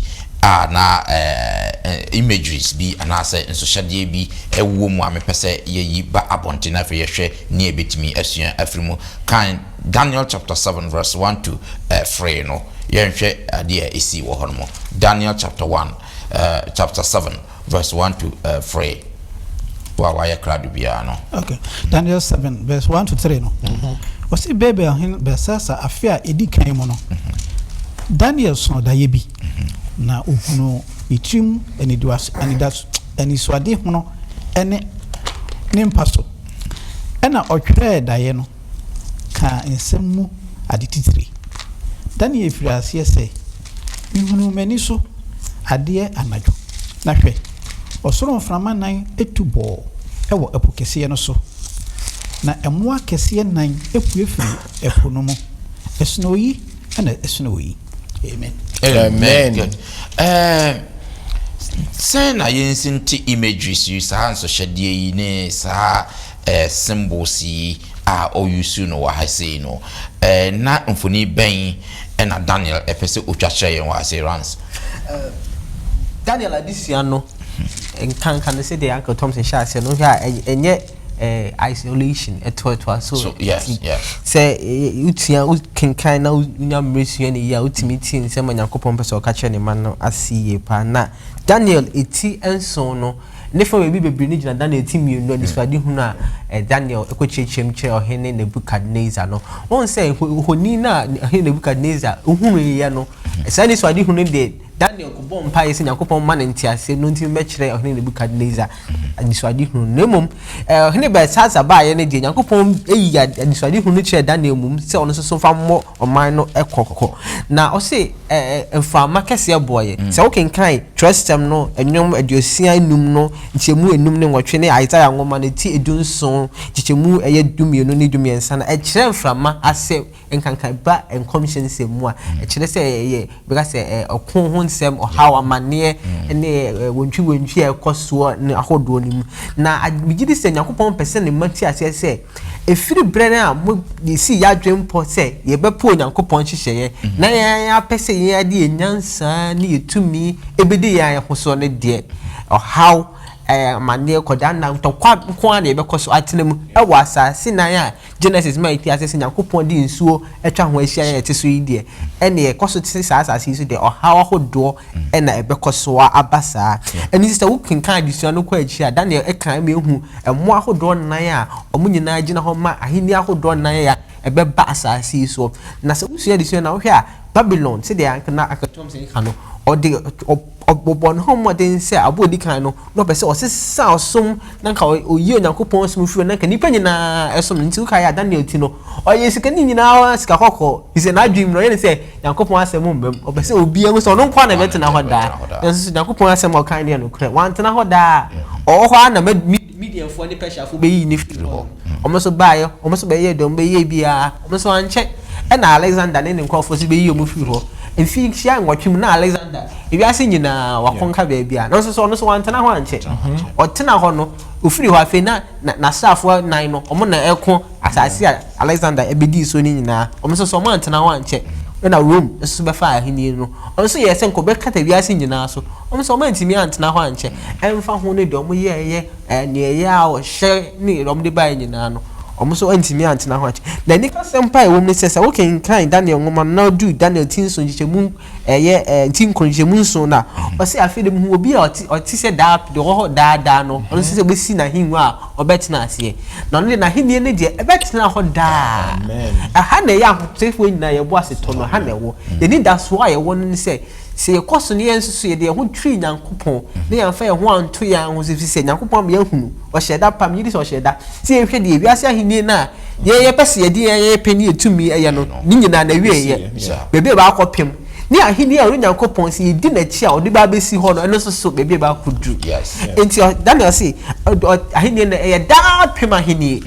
a na imageries bi anaasɛ nsohyɛdeɛ bi ɛwɔ mu a mepɛ sɛ yɛyi ba abɔnten na afei yɛhwɛ nea ɛbɛtumi asua afiri mu. Kan Daniel chapter 7 verse 1 to 3 no, yɛnhwɛ adeɛ a ɛsi wɔ hɔ no mu. Daniel chapter 1 chapter 7 verse 1 to 3 wa wayɛ krado biara no. Okay. Daniel 7 verse 1 to 3 no. Ɔsi Babel hene Belshazzar afe a edi kan mu no, Daniel sɔn daeɛ bi, na ohunu ne tirim anisoade hono ne ne mpa so. Ɛna ɔtwerɛɛ daeɛ no kaa nsɛm mu ade titire. Daniel firi aseɛ sɛ, mehunuu m'ani so adeɛ anadwo, na hwɛ, Ɔsoro mframa nan tu bɔɔ wɔ ɛpo kɛseɛ no so, na mmoa akɛseɛ nan pue firii ɛpo no mu, ɛsono oyi na ɛsono oyi. Amen. Amen. Good. Um, sɛn na yɛnsi nte imageries yi saa nsɔhyɛdeɛ yi ne saa eh, symbols yi a ɔyusu no wɔ ha sei no eh, na mfoni bɛn ɛna Daniel ɛpɛ sɛ ɔtwa kyerɛ yɛn wɔ ha sei Rans? Daniel adesua no nkanka no sɛdeɛ Uncle Thompson hyɛ aseɛ no wohwɛ a ɛnyɛ eh, isolation ɛtoatoa so So, yes, nti yes. sɛ eh, wotua wokenkan na wonya mmerɛ sua no yie a wotumi tie nsɛm a Nyankopɔn pɛ sɛ ɔka kyerɛ ne ma no ase yie paa na Daniel ɛti nson no ne fa baabi bebree no gyina Daniel ti mmienu anisoadehunu a eh, Daniel kɔkyerɛkyerɛ mu kyerɛ ɔhene Nebukadnesar no. Wɔn sɛ honi no a ɔhene Nebukadnesar hunuiɛ no, saa anisoadehunu no deɛ Daniel kɔbɔɔ mpaeɛ sɛ Nyankopɔn mma no nteaseɛ no ntumi mmɛkyerɛ ɔhene Nebukadnesar anisoadehunu no. Na mmom, eh, ɔhene Belsasar baeɛ no deɛ, Nyankopɔn ayi anisoadehunu no kyerɛɛ Daniel mmom sɛ ɔno nso so mfa mmɔ ɔman no kɔkɔ. Na ɔse eh, mframa kɛseɛ bɔeɛ. Sɛ wokenkan twerɛsɛm no, Nnwom 65 no nkyɛmu enum ne nwɔtwe ne Isaiah nwoma no ti 17 nkyekyɛmu ɛyɛ 12 ne 13 no, ɛkyerɛ mframa ase nkanka ba nkɔmhyɛ nsɛm mu a, ɛkyerɛ sɛ ɛyɛ bɛka sɛ ɔko ho nsɛm, ɔhaw, amanneɛ ne wantwiwantwi a ɛkɔ soɔ ne ahodoɔ no mu. Na megye di sɛ Nyankopɔn pɛ sɛ ne mma te aseɛ sɛ ɛfiri berɛ no a mo yɛsii yɛn adwene pɔ sɛ yɛbɛpo Onyankopɔn nhyehyɛeɛ na yɛn apɛ sɛ yɛn ade yɛn nyansa ne yɛn tumi ɛbɛdi yɛn ho soɔ no deɛ, ɔhaw, amanneɛ, kɔdaanna, ntɔkwa nko ara na yɛbɛkɔ so atena mu wɔ asase nan a Genesis ma yɛte ase sɛ Nyankopɔn de nsuo atwa ho ahyia yɛn a yɛte so yi deɛ, ɛnneɛ ɛkɔ so te saa asase yi so deɛ, ɔhaw ahodoɔ na ɛbɛkɔ so aba saa. Ɛno nti sɛ wokenkan adesua no kɔ akyiri a, Daniel ka ma yɛhu mmoa ahodoɔ nnan a wɔn nyinaa gyina hɔ ma ahenni ahodoɔ nnan a ɛbɛba asase yi soɔ. Na sɛ wosua adesua no a, wohwɛ a, Babylon, sɛdeɛ na Uncle Thompson ka no, ɔde Ɔbɔɔ ne ho mmɔden sɛ aboa a odi kan no, na ɔpɛ sɛ ɔsesa ɔsom na anka oyi Onyankopɔn som firi hɔ na anka nnipa nyinaa som no. Nti wokae a Daniel ti no, ɔyɛ sika ne nyinaa sika kɔkɔɔ. Efisɛ n'adwene mu no, ɔyɛ ne sɛ Nyankopɔn asɛm mma mu. Ɔpɛ sɛ obiara hu sɛ ɔno nko ara na ɛbɛtena hɔ daa. Nanso so Nyankopɔn asɛm a ɔkae no yɛ nokorɛ? Wantena hɔ daa. Ɔwɔ hɔ ara na Midianfoɔ ne Persiafoɔ bɛyii no firii hɔ. Wɔn nso baeɛ, wɔn nso bɛyɛɛ deɛ wɔbɛyɛɛ biara, wɔn nso ankyɛ ɛna Alexander ne ne nkurɔfoɔ nso bɛyii wɔn firii hɔ. Mfirihyia nwɔtwe mu na Alexander, ewiase nyinaa wakɔnka baabiara. Nanso so ɔno nso wantena hɔ ankyɛ. Ɔtena hɔ no, ɔfiri hɔ afei na n'asraafoɔ nan no, wɔn na ɛreko asase a Alexander bɛdii so no nyinaa. Wɔn nso so wɔantena hɔ ankyɛ. Ɛna Rome nso bɛfaa ahennie no. Ɔno nso yɛɛ sɛ nka ɔbɛkata wiase nyinaa so. Wɔn nso wɔantumi antena hɔ ankyɛ. Ɛmfa ho ne deɛ wɔyɛeɛ, nea ɛyɛ a ɔhyɛ ne deɛ wɔde baeɛ nyinaa no, wɔn nso antumi antena hɔ ankyɛ. Na anikasɛm pa a ɛwɔ mu ne sɛ, sɛ wokenkan Daniel nwoma no na woduru Daniel ti nson nkyekyɛmu ɛyɛ ti nkron nkyekyɛmu nson no a, ɔse afei de mehu obi a ɔte ɔte sɛ daa deɛ ɔwɔ hɔ daa daa no, ɔno nso sɛ ɔbɛsi n'ahengua a ɔbɛtena aseɛ. Na ɔno deɛ n'ahennie no deɛ ɛbɛtena hɔ daa. Ɛha na ɛyɛ ahotefoɔ nyinaa yɛbɔ asetɔ no, ɛha na ɛwɔ. Yɛn anidasoɔ a yɛwɔ no ne sɛ, Sɛ yɛkɔ so na yɛn nso so yɛde yɛn ho twiri Nyankopɔn na yɛamfa yɛn ho anto yɛn ho so, ɛfiri sɛ Nyankopɔn ama yɛahunu, ɔhyɛɛ da pa, megye di sɛ ɔhyɛɛ da, sɛ yɛhwɛ deɛ wiase ahennie no a yɛn yɛpɛ sɛ yɛde yɛn yɛn pɛ ne yɛn tumi yɛ no, ne nyinaa n'awieɛ, baabi a ɛbɛakɔpem, ne ahennie a ɔno Nyankopɔn, sɛ yɛdi n'akyi a ɔde ba abɛsi hɔ no, ɛno nso so baabi a ɛbɛakɔduru. Enti Daniel se, ahennie no ɛyɛ daapem ahennie.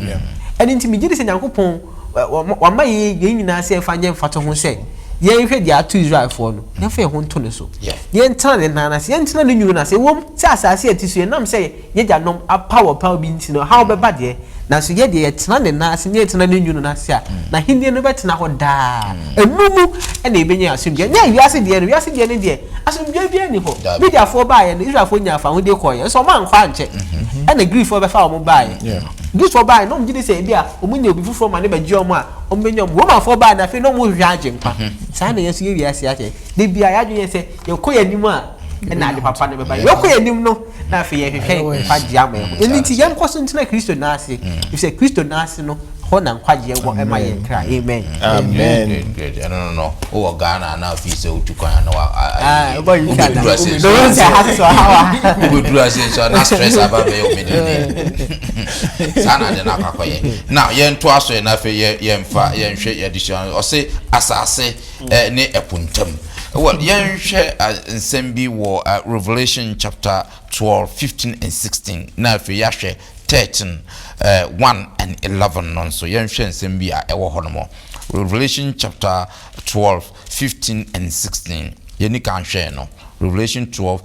Ɛno nti megye di sɛ Nyankopɔn Wama yɛn yɛn nyinaa sɛ yɛmfa nyɛ mfatoho sɛ yɛnhwɛ deɛ ato Israelfoɔ no, yɛmfa yɛn ho nto ne so, na yɛntena ne nan ase, yɛntena ne nwunu no ase. Ɛwom sɛ asase a yɛte so yi, ɛnam sɛ yɛn agyanom apaw ɔpaw bi nti no, ɔhaw bɛba deɛ, nanso yɛn deɛ, yɛtena ne nan ase na yɛtena ne nwunu no ase a, n'ahennie no bɛtena hɔ daa. Ɛno mu na yɛbɛnya yɛn asomdwoeɛ. Ɛnyɛ wiase deɛ no, wiase deɛ no deɛ, asomdwoeɛ biara nni hɔ. Mediafoɔ baeɛ no, Israelfoɔ nyaa fawohodie kɔeɛ, nso wɔankɔ ankyɛ, ɛnna Greecefoɔ bɛfaa wɔn baeɛ. Greecefoɔ baeɛ no, na wɔgye di sɛ ebia wɔnya obi foforɔ ma no bɛgye wɔn a, wɔbɛnya wɔn. Romafoɔ baeɛ no, afei na wɔrehwehwɛ agyenkwa. Saa na yɛn nso yɛ wiase akyɛ. Da biara yɛn adwene yɛ sɛ yɛkɔ yɛn anim a, ɛna ade papa no bɛba. Yɛkɔ yɛn anim no, na afei yɛhwehwɛ nkwagyeɛ ama yɛn ho. Ɛno nti yɛnkɔ so ntena Kristo nan ase, ɛfiri sɛ Kristo nan ase no, hɔ na nkwagyeɛ wɔ ma yɛn kra. Amen. Amen. Great, great. Ɛno no no, wowɔ Ghana anaa ofii sɛ wotu kwan ana wa Ah, wobɔ yi wobɛduru Ghana. ase nso. Wobɛhu sɛ ha so ha wa. Wobɛduru ase nso a na stress aba bɛyɛ wo mede saa na ade no akɔ akɔyɛ. Now yɛntoa so na afei yɛ yɛmfa yɛnhwɛ yɛn adesua no. Ɔse asase eh, ne ɛpo ntam. Well, yɛnhwɛ nsɛm bi wɔ Revelation chapter 12, 15 and 16, na afei yɛahwɛ 13, 1 and 11 no nso. Yɛnhwɛ nsɛm bi a ɛwɔ hɔ nom. Revelation chapter 12, 15 and 16. Yɛni kan hwɛ no. Revelation 12,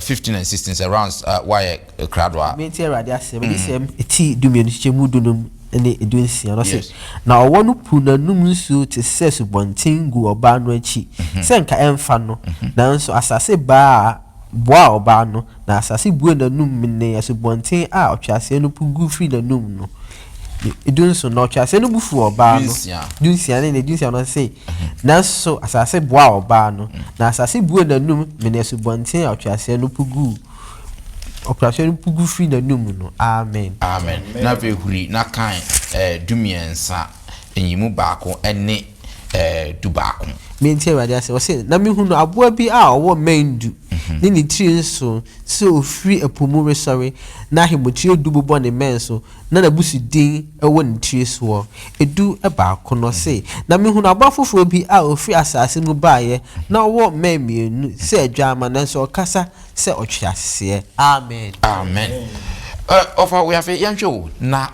15 and 16 sɛ rounds wayɛ krado a. Menti Awurade asɛm ne sɛm ti 12 kyekyɛ mu 15 ne 16 no sɛ, na ɔwɔ no pu n'anum nsuo te sɛ subɔnten gu ɔbaa no akyi sɛ nka ɛmfa no, nanso asase baa boa ɔbaa no, na asase bue n'anum mene asubɔnten a ɔtweaseɛ no pu gu firi n'anum no. 17 na ɔtweaseɛ no bu fu ɔbaa no. 16 ne 16 no sɛ, nanso asase boa ɔbaa no, na asase bue n'anum mene asubɔnten a ɔtweaseɛ no pu gu ɔtweaseɛ no pu gu firi n'anum no. Amen. Amen. Na afei huri na kan 13 nyimu 1 ne 11. Menti Awurade ase. Wɔsɛ, na mehunu aboa bi a ɔwɔ mmɛn 10 ne tiri nson sɛ ofiri ɛpo mu resɔre, na ahemotire 10 bobɔ ne mmɛn so, na n'abusudin wɔ ne tiri soɔ. 11 no se, na mehunu aboa foforɔ bi a ofiri asase mu baeɛ, na ɔwɔ mmɛn 2 sɛ adwamma, nanso ɔkasa sɛ ɔtweaseɛ. Amen. Amen. Ɔfa wo afei yɛnhwɛ o, na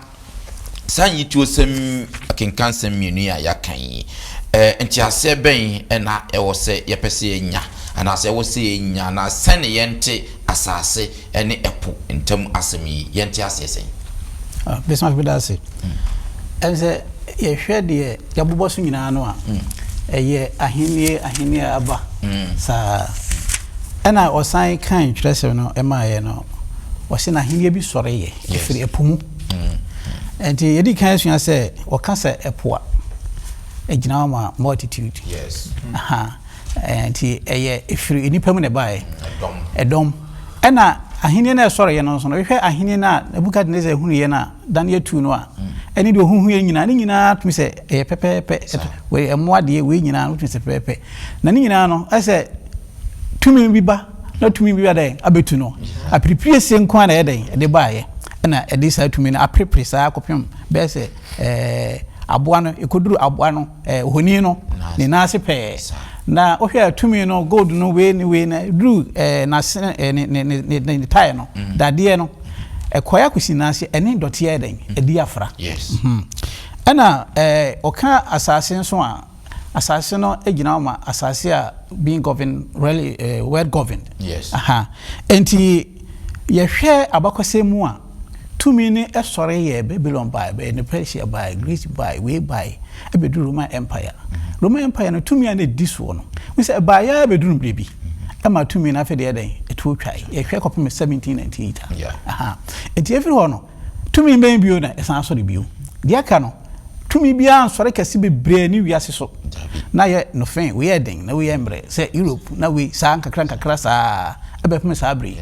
saa nyituo sɛm akenkan sɛm 2 yi a yɛaka yi, nteaseɛ bɛn na ɛwɔ sɛ yɛpɛ sɛ yɛnya, anaasɛ ɛwɔ sɛ yɛnya, na sɛne yɛnte asase ne ɛpo ntam asɛm yi, yɛnte aseɛ sɛn? Bismarck, bɛda ase. Ɛn sɛ yɛhwɛ deɛ yɛabobɔ so nyinaa no a, ɛyɛ ahennie a aba saa. Ɛna ɔsan kan twerɛsɛm no ɛmaeɛ no, ɔse na ahennie bi sɔreyɛ ɛfiri ɛpo mu. Nti yɛdi kan asua sɛ ɔka sɛ ɛpo a, ɛgyina hɔ ma multitude. Aha. Nti ɛyɛ ɛfiri nnipa mu na ɛbaeɛ. Ɛdɔm. Ɛna ahennie no a ɛsɔreeɛ no nso no, wohwɛ ahennie no a Nebukadnezar hunuiɛ no a Daniel 2 no a, ɛne deɛ ɔhuhuiɛ nyinaa, ne nyinaa tumi sɛ ɛyɛ pɛpɛɛpɛ. Wei ɛmmoa deɛ, wei nyinaa no tumi sɛ pɛpɛɛpɛ. Na ne nyinaa no, ɛsɛ tumi bi ba na tumi bi ba dɛn abɛtu no. Apiripire sie nko ara na ɛyɛ dɛn ɛde baeɛ. Ɛna ɛde saa tumi no apirepire saa kɔpem bɛyɛ sɛ aboa no, ɛkɔduru aboa no, ohoni no ne nan ase pɛɛ. Na wohwɛ tumi no, gold no, wei ne wei no, duru n'ase, ne ne ne ne ne tae no, dadeɛ no, ɛkɔɛ akɔsi nan ase, ɛne dɔteɛ yɛ dɛn ɛdi afra. Ɛna ɔka asase nso a, asase no gyina hɔ ma asase a being governed, really well governed. Aha. Nti yɛhwɛ abakɔsɛm mu a, tumi no sɔre yɛ Babylon bae, bɛyɛ ne Persia bae, Greece bae, wei bae, ɛbɛduru Roman Empire. Roman Empire no, tumi a na ɛdi soɔ no, wo sɛ ɛbaeɛ a bɛduru mmerɛ bi, ɛma tumi no afei deɛ dɛn ɛtuo twae. Yɛhwɛ kɔpem 1798 a. Aha. Nti ɛfiri hɔ no, tumi bɛn bio na ɛsan sɔre bio? Deɛ aka no, tumi biara nsɔre kɛse bebree ne wiase so. Na yɛ nofɛn, wei yɛ den, na wei yɛ mmerɛ, sɛ Europe, na wei saa nkakra nkakra saa ɛbɛpem saa bere yi.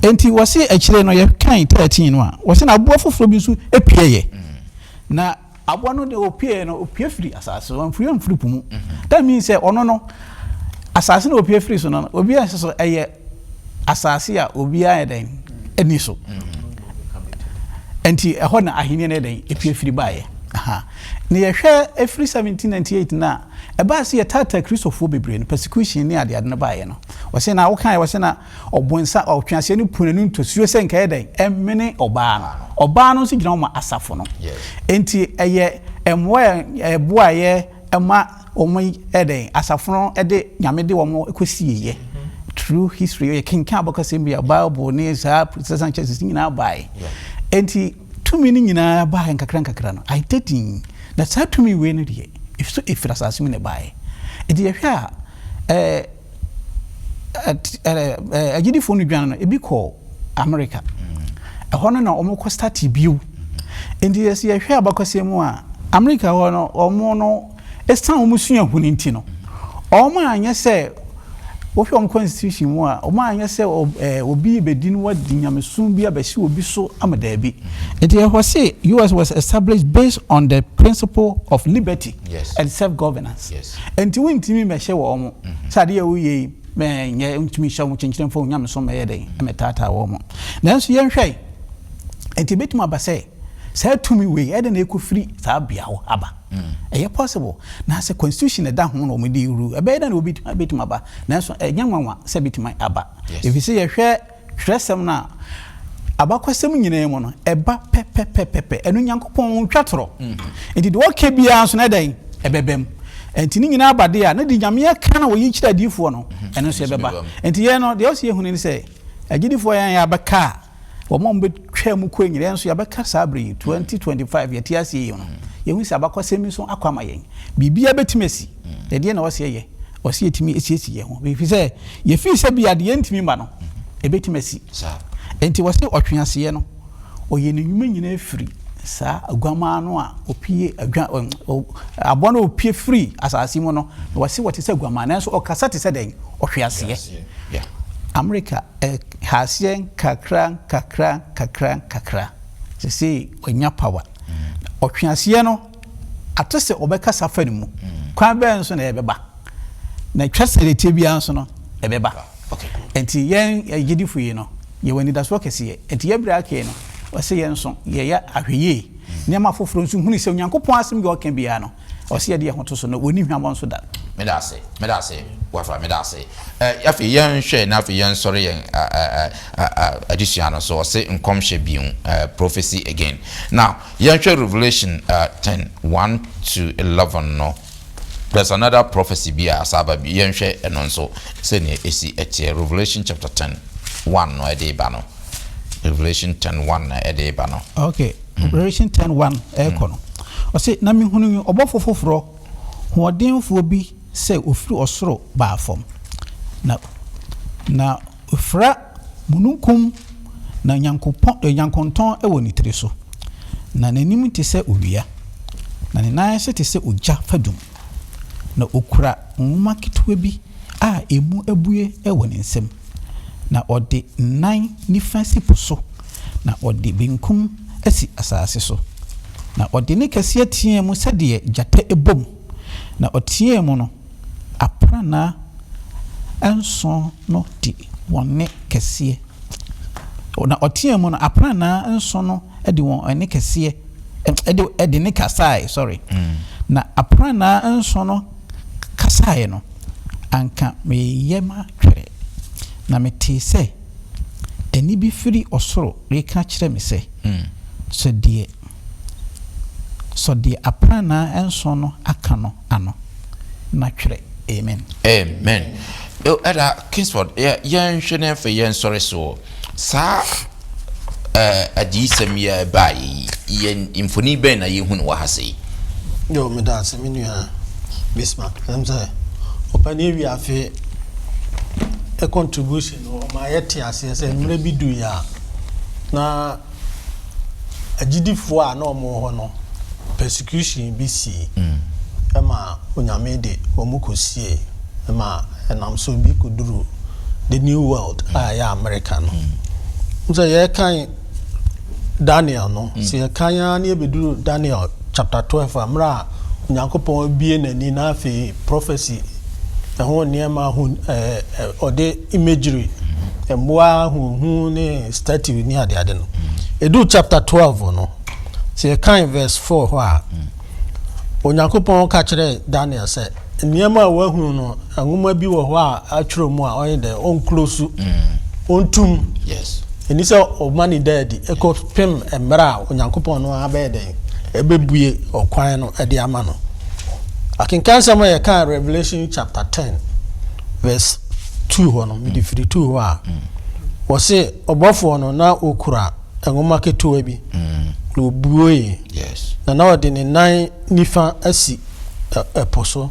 Enti wɔse akyire no, yɛkan 13 no a, wɔse na aboa foforɔ bi nso pieeɛ. Na aboa no deɛ ɔpieeɛ no, ɔpue firi asase so, ɔmfiri amfiri po mu. That means sɛ ɔno no, asase na ɔpue firi so no, obiara nso so ɛyɛ asase a obiara yɛ dɛn ani so. Nti ɛhɔ na ahenni no yɛ dɛn epue firi baeɛ. Aha. Na yɛhwɛ ɛfiri 1798 no a, ɛbaa sɛ yɛtaataa Kristofoɔ bebree no, persecution ne adeade no baeɛ no. Wɔse na wokaeɛ, wɔse na ɔbonsa ɔtweaseɛ no pu n'ani ntosuo sɛ nka ɛyɛ dɛn ɛmene ɔbaa no. Ɔbaa no nso gyina hɔ ma asafo no. Nti ɛyɛ mmoa a ɛboaeɛ ma wɔn yɛ dɛn asafo no de Nyame de wɔn kɔsieeɛ. Through history, yɛ kenkan abakɔsɛm bi a Bible ne saa Protestant churches nyinaa baeɛ. Nti tumi no nyinaa baeɛ nkakra nkakra no, ayɛ din. Na saa tumi wei no deɛ, ɛso ɛfiri asase mu na ɛbaeɛ. Nti yɛhwɛ a, agyidifoɔ no dwane no, ebi kɔɔ America. Ɛhɔ no na wɔn kɔ start bio. Nti yɛsɛ yɛhwɛ abakɔsɛm mu a, America hɔ no, wɔn no, ɛsiane wɔn suahunu nti no, wɔn anyɛ sɛ, wohwɛ wɔn constitution mu a, wɔn anyɛ sɛ obi bɛdi no wadi nyamesom bi abɛsi obi so ama daabi. Nti ɛhɔ se US was established based on the principle of liberty and self-governance. Nti wontumi mmɛhyɛ wɔn sɛ adeɛ a woyɛ yi mɛnyɛ, ntumi nhyɛ wɔn kyenkyere mfa onyamesom mɛyɛ dɛn mɛtaataa wɔn. Nanso yɛnhwɛ, nti ebɛtumi aba sɛ Saa tumi wei ɛdɛn na ɛkɔfiri saa bea hɔ aba? Ɛyɛ possible. Na sɛ constitution ɛda ho na wɔn de rule, ɛbɛyɛ dɛn na obi bɛtumi aba? Nanso ɛnyɛ nwanwa sɛ bɛtumi aba. Ɛfiri sɛ yɛhwɛ twerɛsɛm no a, abakɔsɛm nyinaa mu no, ɛba pɛpɛpɛpɛ. Ɛno Nyankopɔn ntwa torɔ. Nti deɛ ɔka biara nso no ɛdɛn? Ɛbɛba mu. Nti ne nyinaa ba deɛ a, na de Nyame aka na wɔyi kyerɛ adiyifoɔ no, ɛno nso ɛbɛba. Nti yɛn no, deɛ ɔsɛ yɛhunu ne sɛ, agyidifoɔ yɛn yɛabɛka a, wɔn a wɔbɛtwa mu kɔ nyina, yɛn nso yɛabɛka saa berɛ yi, 2025 yɛte aseɛ yi no, yɛhu sɛ abakɔsɛm yi nso akɔ ama yɛn. Biribiara bɛtumi asi. Ɛdeɛ na ɔsɛ yɛyɛ? Ɔsɛ yɛtumi asiesie yɛn ho. Ɛfiri sɛ, yɛfii sɛ bi adeɛ ntumi mma no, ɛbɛtumi asi. Nti wɔse ɔtweaseɛ no, ɔyɛ ne nnwuma nyinaa firi saa aguamaa no a ɔpue adwa aboa no a ɔpue firi asase mu no, na wɔse wɔte sɛ aguamaa, nanso ɔkasa te sɛ dɛn? Ɔhweaseɛ. Amerika ɛha aseɛ nkakra nkakra nkakra nkakra, sesei wanya power. Ɔtweaseɛ no ato sɛ ɔbɛkasa fa ne mu. Kwan bɛn so na ɛbɛba? Na twa sɛ deɛ ɛteɛ biara nso no, ɛbɛba. Enti yɛn agyidifo yi no, yɛwɔ anidasoɔ kɛseɛ. Enti yɛn berɛ a aka yi no, ɔsɛ yɛn nso yɛyɛ ahwɛyie. Nneɛma afoforɔ nso hunu sɛ Onyankopɔn asɛm deɛ ɔka biara no, ɔsɛ yɛde yɛn ho to so na ɔnni hwammɔ nso da. Meda ase, meda ase, Wafa, meda ase. Eh, afei yɛnhwɛ na afei yɛnsɔre yɛn eh, eh, eh, adesua no so. Ɔse nkɔmhyɛ bio, eh, prophecy again. Now, yɛnhwɛ Revelation eh, 10, 1 to 11 no. There's another prophecy bi a asa aba bi. Yɛnhwɛ ɛno nso sɛnea ɛsi ɛteɛ. Revelation chapter 10, 1 no ɛde ba no. Revelation 10, 1 na ɛde ba no. Okay, Revelation 10, 1 ɛrekɔ no. Ɔse, na mehunuu ɔbɔfo foforɔ hoɔdenfoɔ bi sɛ ɔfiri ɔsoro baa fam, na na ɔfira mununkum na nyankopɔn nyankontɔn wɔ ne tiri so, na n'anim te sɛ owia, na ne nan ase te sɛ ogya fadum, na ɔkura nwoma ketewa bi a emu abue wɔ ne nsam, na ɔde nan nifa si po so, na ɔde benkum asi asase so. Na ɔde nne kɛseɛ teaa mu sɛdeɛ gyata bom, na ɔteaa mu no, aprannaa nson no de wɔn nne kɛseɛ, na ɔteaa mu no, aprannaa nson no de wɔn nne kɛseɛ, de, de nne kasaeɛ, sorry. Na aprannaa nson no kasaeɛ no, anka mereyɛ matwɛre, na metee sɛ ɛnne bi firi ɔsoro reka kyerɛ me sɛ, Sɔ deɛ, sɔ deɛ aprannaa nson no aka no ano, na twerɛ. Amen. Amen. Ɛda Kingsford, yɛ yɛnhwɛ na afei yɛnsɔre soɔ. Saa ɛɛ adiyisɛm yi a ɛbaeɛ yi, yɛn mfoni bɛn na yɛhu no wɔ ha sei? Yo, meda ase me nua Bismarck. Ɛm sɛ ɔpani awie afe contribution no ɔma yɛte aseɛ sɛ mmerɛ bi duiɛ a na agyidifoɔ a na wɔn wɔ hɔ no persecution bi sii ma Onyame de wɔn kɔsiee ma ɛnam so bi kɔduru the new world a ɛyɛ America no. Sɛ yɛkan Daniel no, sɛ yɛkan ara na yɛbɛduru Daniel chapter 12 a, mmerɛ a Onyankopɔn abue n'ani na afei prophecy ɛho nneɛma ho ɛɛ ɔde imagery mmoa huhu ne statue ne adeade no. Ɛduru chapter 12 no, sɛ yɛkan verse 4 hɔ a, Onyankopɔn ka kyerɛɛ Daniel sɛ nneɛma a wahunu no, nwoma bi wɔ hɔ a atwerɛ mu a ɔyɛ dɛ ɔnklosu, ɔntum. Ɛni sɛ ɔma ne da adi ɛkɔpem mmerɛ a Onyankopɔn no ara bɛyɛ dɛn ɛbɛbue ɔkwan no de ama no. Akenkansɛm a yɛkaa Revelation chapter 10 verse 2 hɔ no, mede firi 2 hɔ a, wɔse ɔbɔfoɔ no na ɔkura nwoma ketewa bi na ɔbuee, na na ɔde ne nan nifa asi ɛpo so,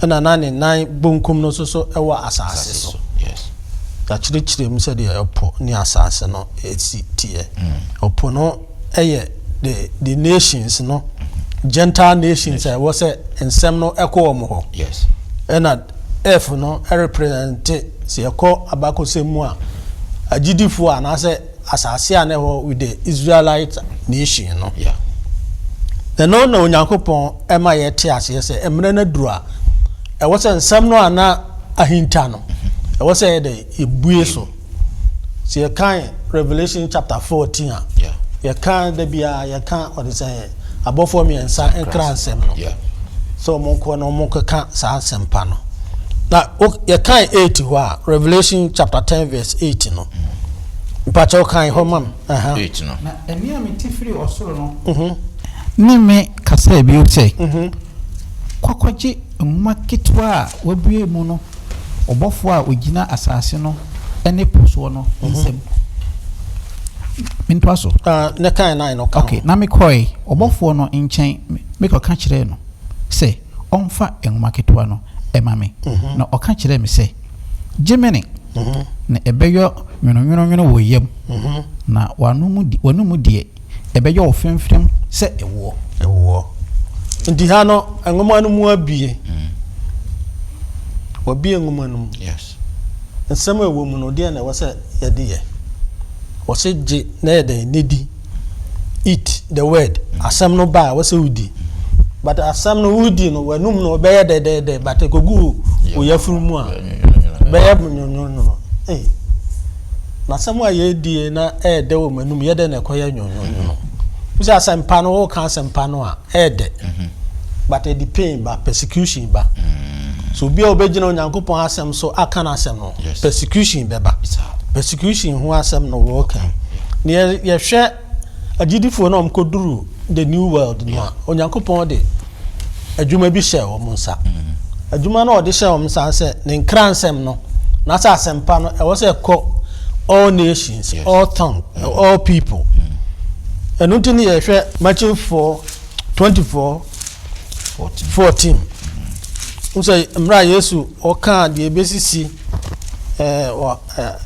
ɛna na ne nan bonkum no nso so wɔ asase so. Yɛakyerɛkyerɛ mu sɛdeɛ ɛpo ne asase no si teɛ. Ɛpo no yɛ the the nations no, Gentile nations a ɛwɔ sɛ nsɛm no kɔ wɔn hɔ. Ɛna earth no represente, sɛ yɛkɔ abakɔsɛm mu a, agyidifoɔ anaasɛ asase a na ɛwɔ with the Israelite nation no. Ɛno na Onyankopɔn ma yɛte aseɛ sɛ mmerɛ no aduru a ɛwɔ sɛ nsɛm no a na ahinta no, ɛwɔ sɛ yɛde yɛbue so. Sɛ yɛkan Revelation chapter 14 a, Yeah. Yɛka da biara yɛka ɔde sɛ abɔfoɔ mmiɛnsa nkransɛm no sɛ wɔn nkɔ na wɔn nkɔka saa asɛmpa no. Na yɛkan 8 hɔ a, Revelation chapter 10 verse 8 no. Mpakyɛw kan hɔ ma me. 8 no. Na ɛnne a mete firii ɔsoro no ne me kasaa bio sɛ, Kɔ kɔgye nwoma ketewa a wɔabue mu no ɔbɔfoɔ a ɔgyina asase no ne po soɔ no nsam. Mentoa so? Ne kan nan no ka ho. Okay, na mekɔe ɔbɔfoɔ no nkyɛn mekɔka kyerɛɛ no sɛ ɔmfa nwoma ketewa no ma me. Na ɔka kyerɛɛ me sɛ, Gye mene, na ɛbɛyɔ nwononwononwono wɔ yam, na w'anomu deɛ, ɛbɛyɔ wo fremfrem sɛ ɛwoɔ. Ɛwoɔ. Nti ha no, nwoma no mu abue. Wɔabue nwoma no mu. Nsɛm a ɛwɔ mu no, deɛn na ɛwɔ sɛ yɛde yɛ? Wɔse gye na yɛ dɛn? Na di. Eat the word. Asɛm no ba a, ɛwɔ sɛ wodi. But asɛm no wodi no, w'anum no ɛbɛyɛ dɛdɛɛdɛ, but ɛkɔgu wo yafunu mu a, ɛbɛyɛ nwonwonwono. Ei, na asɛm a yɛdie na ɛyɛ dɛ wɔ m'anum, yɛ dɛn na ɛkɔyɛ nwonwonwono? Wo sɛ asɛmpa no, woka asɛmpa no a, ɛyɛ dɛ. But ɛde pain ba, persecution ba. So obi a ɔbɛgyina Onyankopɔn asɛm so aka n'asɛm no, persecution bɛba. Persecution ho asɛm na wɔreka yi. Na yɛhwɛ agyidifoɔ no a wɔkɔduru the new world no a, Onyankopɔn de adwuma bi hyɛɛ wɔn nsa. Adwuma no a ɔde hyɛɛ wɔn nsa sɛ ne nkransɛm no, na sɛ asɛmpa no, ɛwɔ sɛ ɛkɔ all nations, all tongue, all people. Ɛno nti ne yɛhwɛ Matthew 4, 24, 14. N sɛ mmerɛ a Yesu ɔkaa deɛ ɛbɛsisi ɛɛ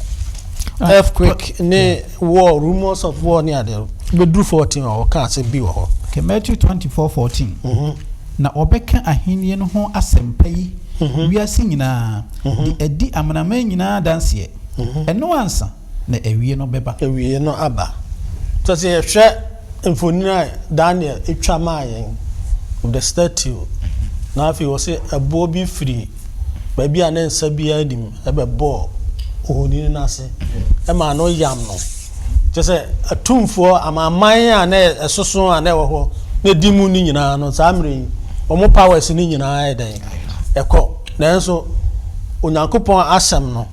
earthquake ne war, rumors of war ne adeɛ, bɛduru 14 a ɔkaa asɛm bi wɔ hɔ. Okay, Matthew 24, 14. Na wɔbɛka ahennie no ho asɛmpa yi wiase nyinaa de adi amanaman nyinaa adanseɛ, ɛno ansa na awie no bɛba. Awie no aba. Kyerɛ sɛ yɛhwɛ mfonini a Daniel twa maa yɛn of the statue, na afei ɔse ɛboɔ bi firi baabi a ne nsa biara nnim bɛbɔɔ ohoni no ase maa no yam no. Kyerɛ sɛ atumfoɔ, amanaman a na ɛsoso a na ɛwɔ hɔ na ɛdi mu no nyinaa no, saa mmerɛ yi, wɔn powers no nyinaa yɛ dɛn? Ɛkɔ. Nanso Onyankopɔn asɛm no,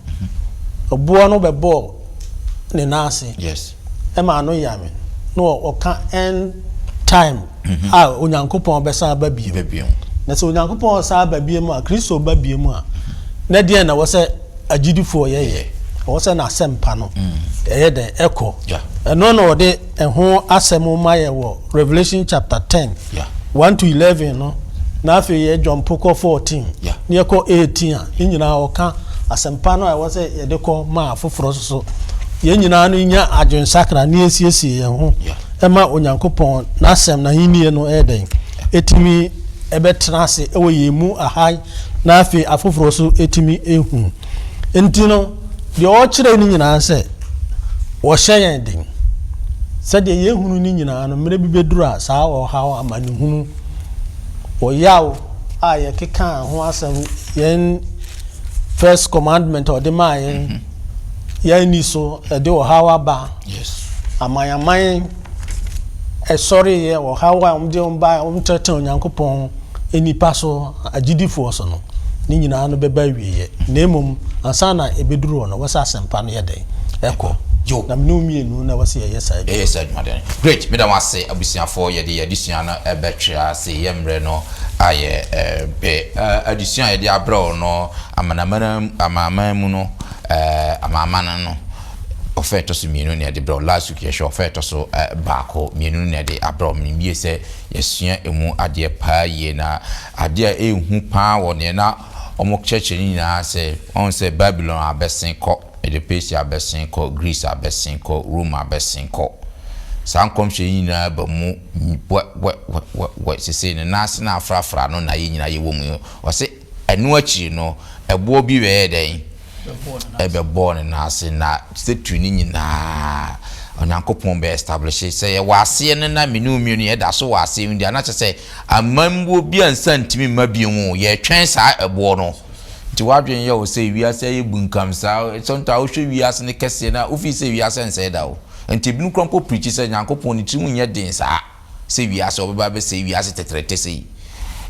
ɛboɔ no bɛbɔɔ ne nan ase ɛma ano yame na ɔka end time a Onyankopɔn bɛsan aba bio. Na sɛ Onyankopɔn san aba bio mu a, Kristo ba bio mu a, na deɛn na ɛwɔ sɛ agyidifoɔ yɛyɛ? Ɛwɔ sɛ n'asɛmpa no ɛyɛ dɛn? Ɛkɔ. Ɛno na ɔde ɛho asɛm ma yɛ wɔ Revelation chapter 10, 1 to 11 no, na afei yɛ jump kɔ 14, na yɛkɔ 18 a, ne nyinaa ɔka asɛmpa no a ɛwɔ sɛ yɛde kɔ ma afoforɔ nso so. Yɛn nyinaa no nya adwensakra na yɛsiesie yɛn ho ma Onyankopɔn n'asɛm, n'ahennie no ɛyɛ dɛn? Ɛtumi ɛbɛtena ase wɔ yɛn mu aha na afei afoforɔ nso ɛtumi ɛhu. Nti no, deɛ ɔrekyerɛ no nyinaa sɛ wɔhyɛ yɛn den. Sɛdeɛ yɛhunu no nyinaa no, mmerɛ bi bɛduru a saa ɔhaw, amanehunu, ɔyaw a yɛkekaa ho asɛm yɛn first commandment a ɔde maa yɛn, yɛanni so, ɛde ɔhaw aba. Amanaman ɛsɔreeɛ, ɔhaw a wɔde wɔn ba, wɔn tɛtɛn Onyankopɔn nnipa so, agyidifoɔ so no, ne nyinaa no bɛba awieɛ. Na mmom, ansa na ɛbɛduru hɔ no, ɛwɔ sɛ asɛmpa no yɛ dɛn? Ɛkɔ. Na mene wo mmienu na ɛwɔ sɛ yɛyɛ saa adwuma. Yɛyɛ saa adwuma dɛn? Great, meda mo ase abusuafoɔ, yɛde yɛn adesua no bɛtwe ase, yɛn mmerɛ no ayɛ bɛ. Adesua a yɛde abrɛ wo no, amanaman amanaman mu no, amanaman no, ɔfɛ ɛtɔ so mmienu na yɛde brɛ wo. Last week yɛhwɛ ɔfɛ ɛtɔ so baako, mmienu no na yɛde abrɛ wo. Menim yie sɛ yɛasua ɛmu adeɛ paa yie, na adeɛ a ɛhu paa wɔ neɛ na wɔkyerɛkyerɛ no nyinaa sɛ, wɔn sɛ Babylon abɛsen kɔ, Medo Persia abɛsen kɔ, Greece abɛsen kɔ, Rome abɛsen kɔ. Saa nkɔmhyɛ yi nyinaa ba mu wɛ wɛ wɛ wɛ wɛ sesei no nan ase na afrafra no na yɛn nyinaa yɛwɔ mu yi. Ɔse ɛno akyiri no ɛboɔ bi bɛyɛɛ dɛn? Ɛbɛbɔɔ ne nan ase na statue no nyinaa Onyankopɔn bɛ establish sɛ yɛwɔ aseɛ no na mene wo mmienu yɛda so wɔ aseɛ no deɛ na kyerɛ sɛ amammuo bi ansa ntumi mma bio mu yɛtwɛn saa ɛboɔ no. Nti w'adwene yɛ wo sɛ wiase ayɛ bunkam saa. Sometimes wohwɛ wiase no kɛseɛ na wofii sɛ wiase nsɛe da o. Nti ebinom koraa mpo preachi sɛ Nyankopɔn ne tirim nyɛ den saa sɛ wiase ɔbɛba abɛsɛe wiase tɛtrɛtɛ sei.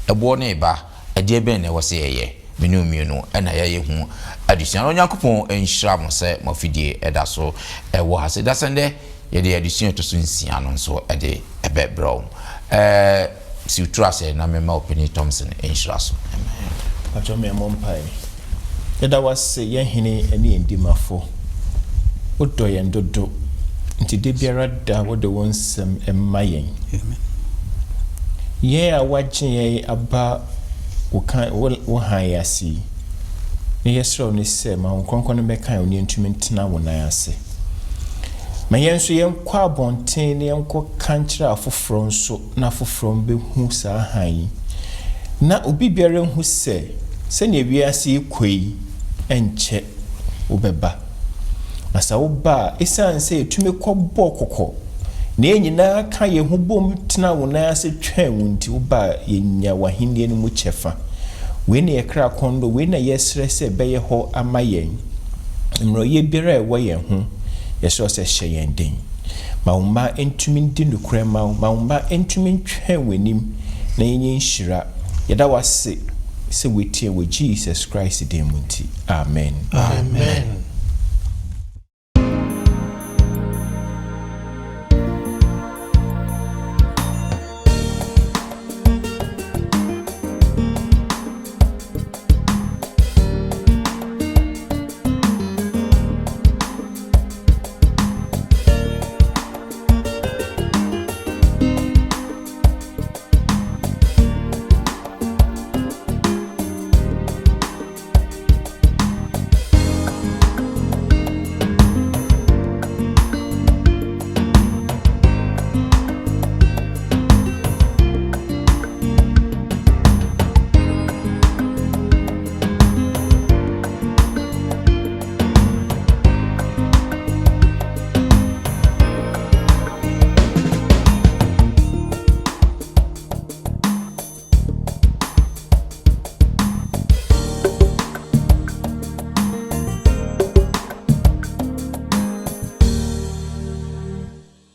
Ɛboɔ no reba, ɛdeɛ bɛn na ɛwɔ sɛ yɛyɛ? Me ne wo mmienu na yɛayɛ ho adesua no. Onyankopɔn nhyira mo sɛ mo afidie da so wɔ ha sɛ dasɛndɛ yɛde adesua ɛtɔ so nsia no nso de bɛbrɛ wo. Ɛɛ siw toro ase na memma Ɔpanin Thompson nhyira so. Amen. Mpakyɛw me mmɔ mpae. Yɛda wo ase yɛn Hene ne yɛn Dimafo. Wodɔ yɛn dodo nti da biara da wode wo nsɛm ma yɛn. Yɛn a woagye yɛn aba wo kan wo hann yi ase yi, ne yɛsrɛ wo ne sɛ ma Honhom Kronkron no mmɛka yɛn ho na yɛntumi ntena wo nan ase. Ma yɛn nso yɛnkɔ abɔnten na yɛnkɔka nkyerɛ afoforɔ nso na afoforɔ mbɛhu saa hann yi. Na obi biara nhu sɛ sɛnea wiase yi kɔ yi, ɛnkyɛ wobɛba. Na sɛ woba a, esiane sɛ yɛtumi kɔbɔ kɔkɔ na yɛn nyinaa ka yɛn ho bom tena wo nan ase twɛn wo nti, woba a, yɛnya w'ahenni no mu kyɛfa. Wei na yɛn kra kɔn dɔ, wei na yɛsrɛ sɛ ɛbɛyɛ hɔ ama yɛn. Mmerɛwyɛ biara a ɛwɔ yɛn ho, yɛsrɛ wo sɛ hyɛ yɛn den. Ma wo mma ntumi ndi nokorɛ mma wo, ma wo mma ntumi ntwɛn w'anim na yɛnyɛ nhyira. Yɛda wo ase sɛ woatie wɔ Jesus Christ din mu nti, amen. Amen.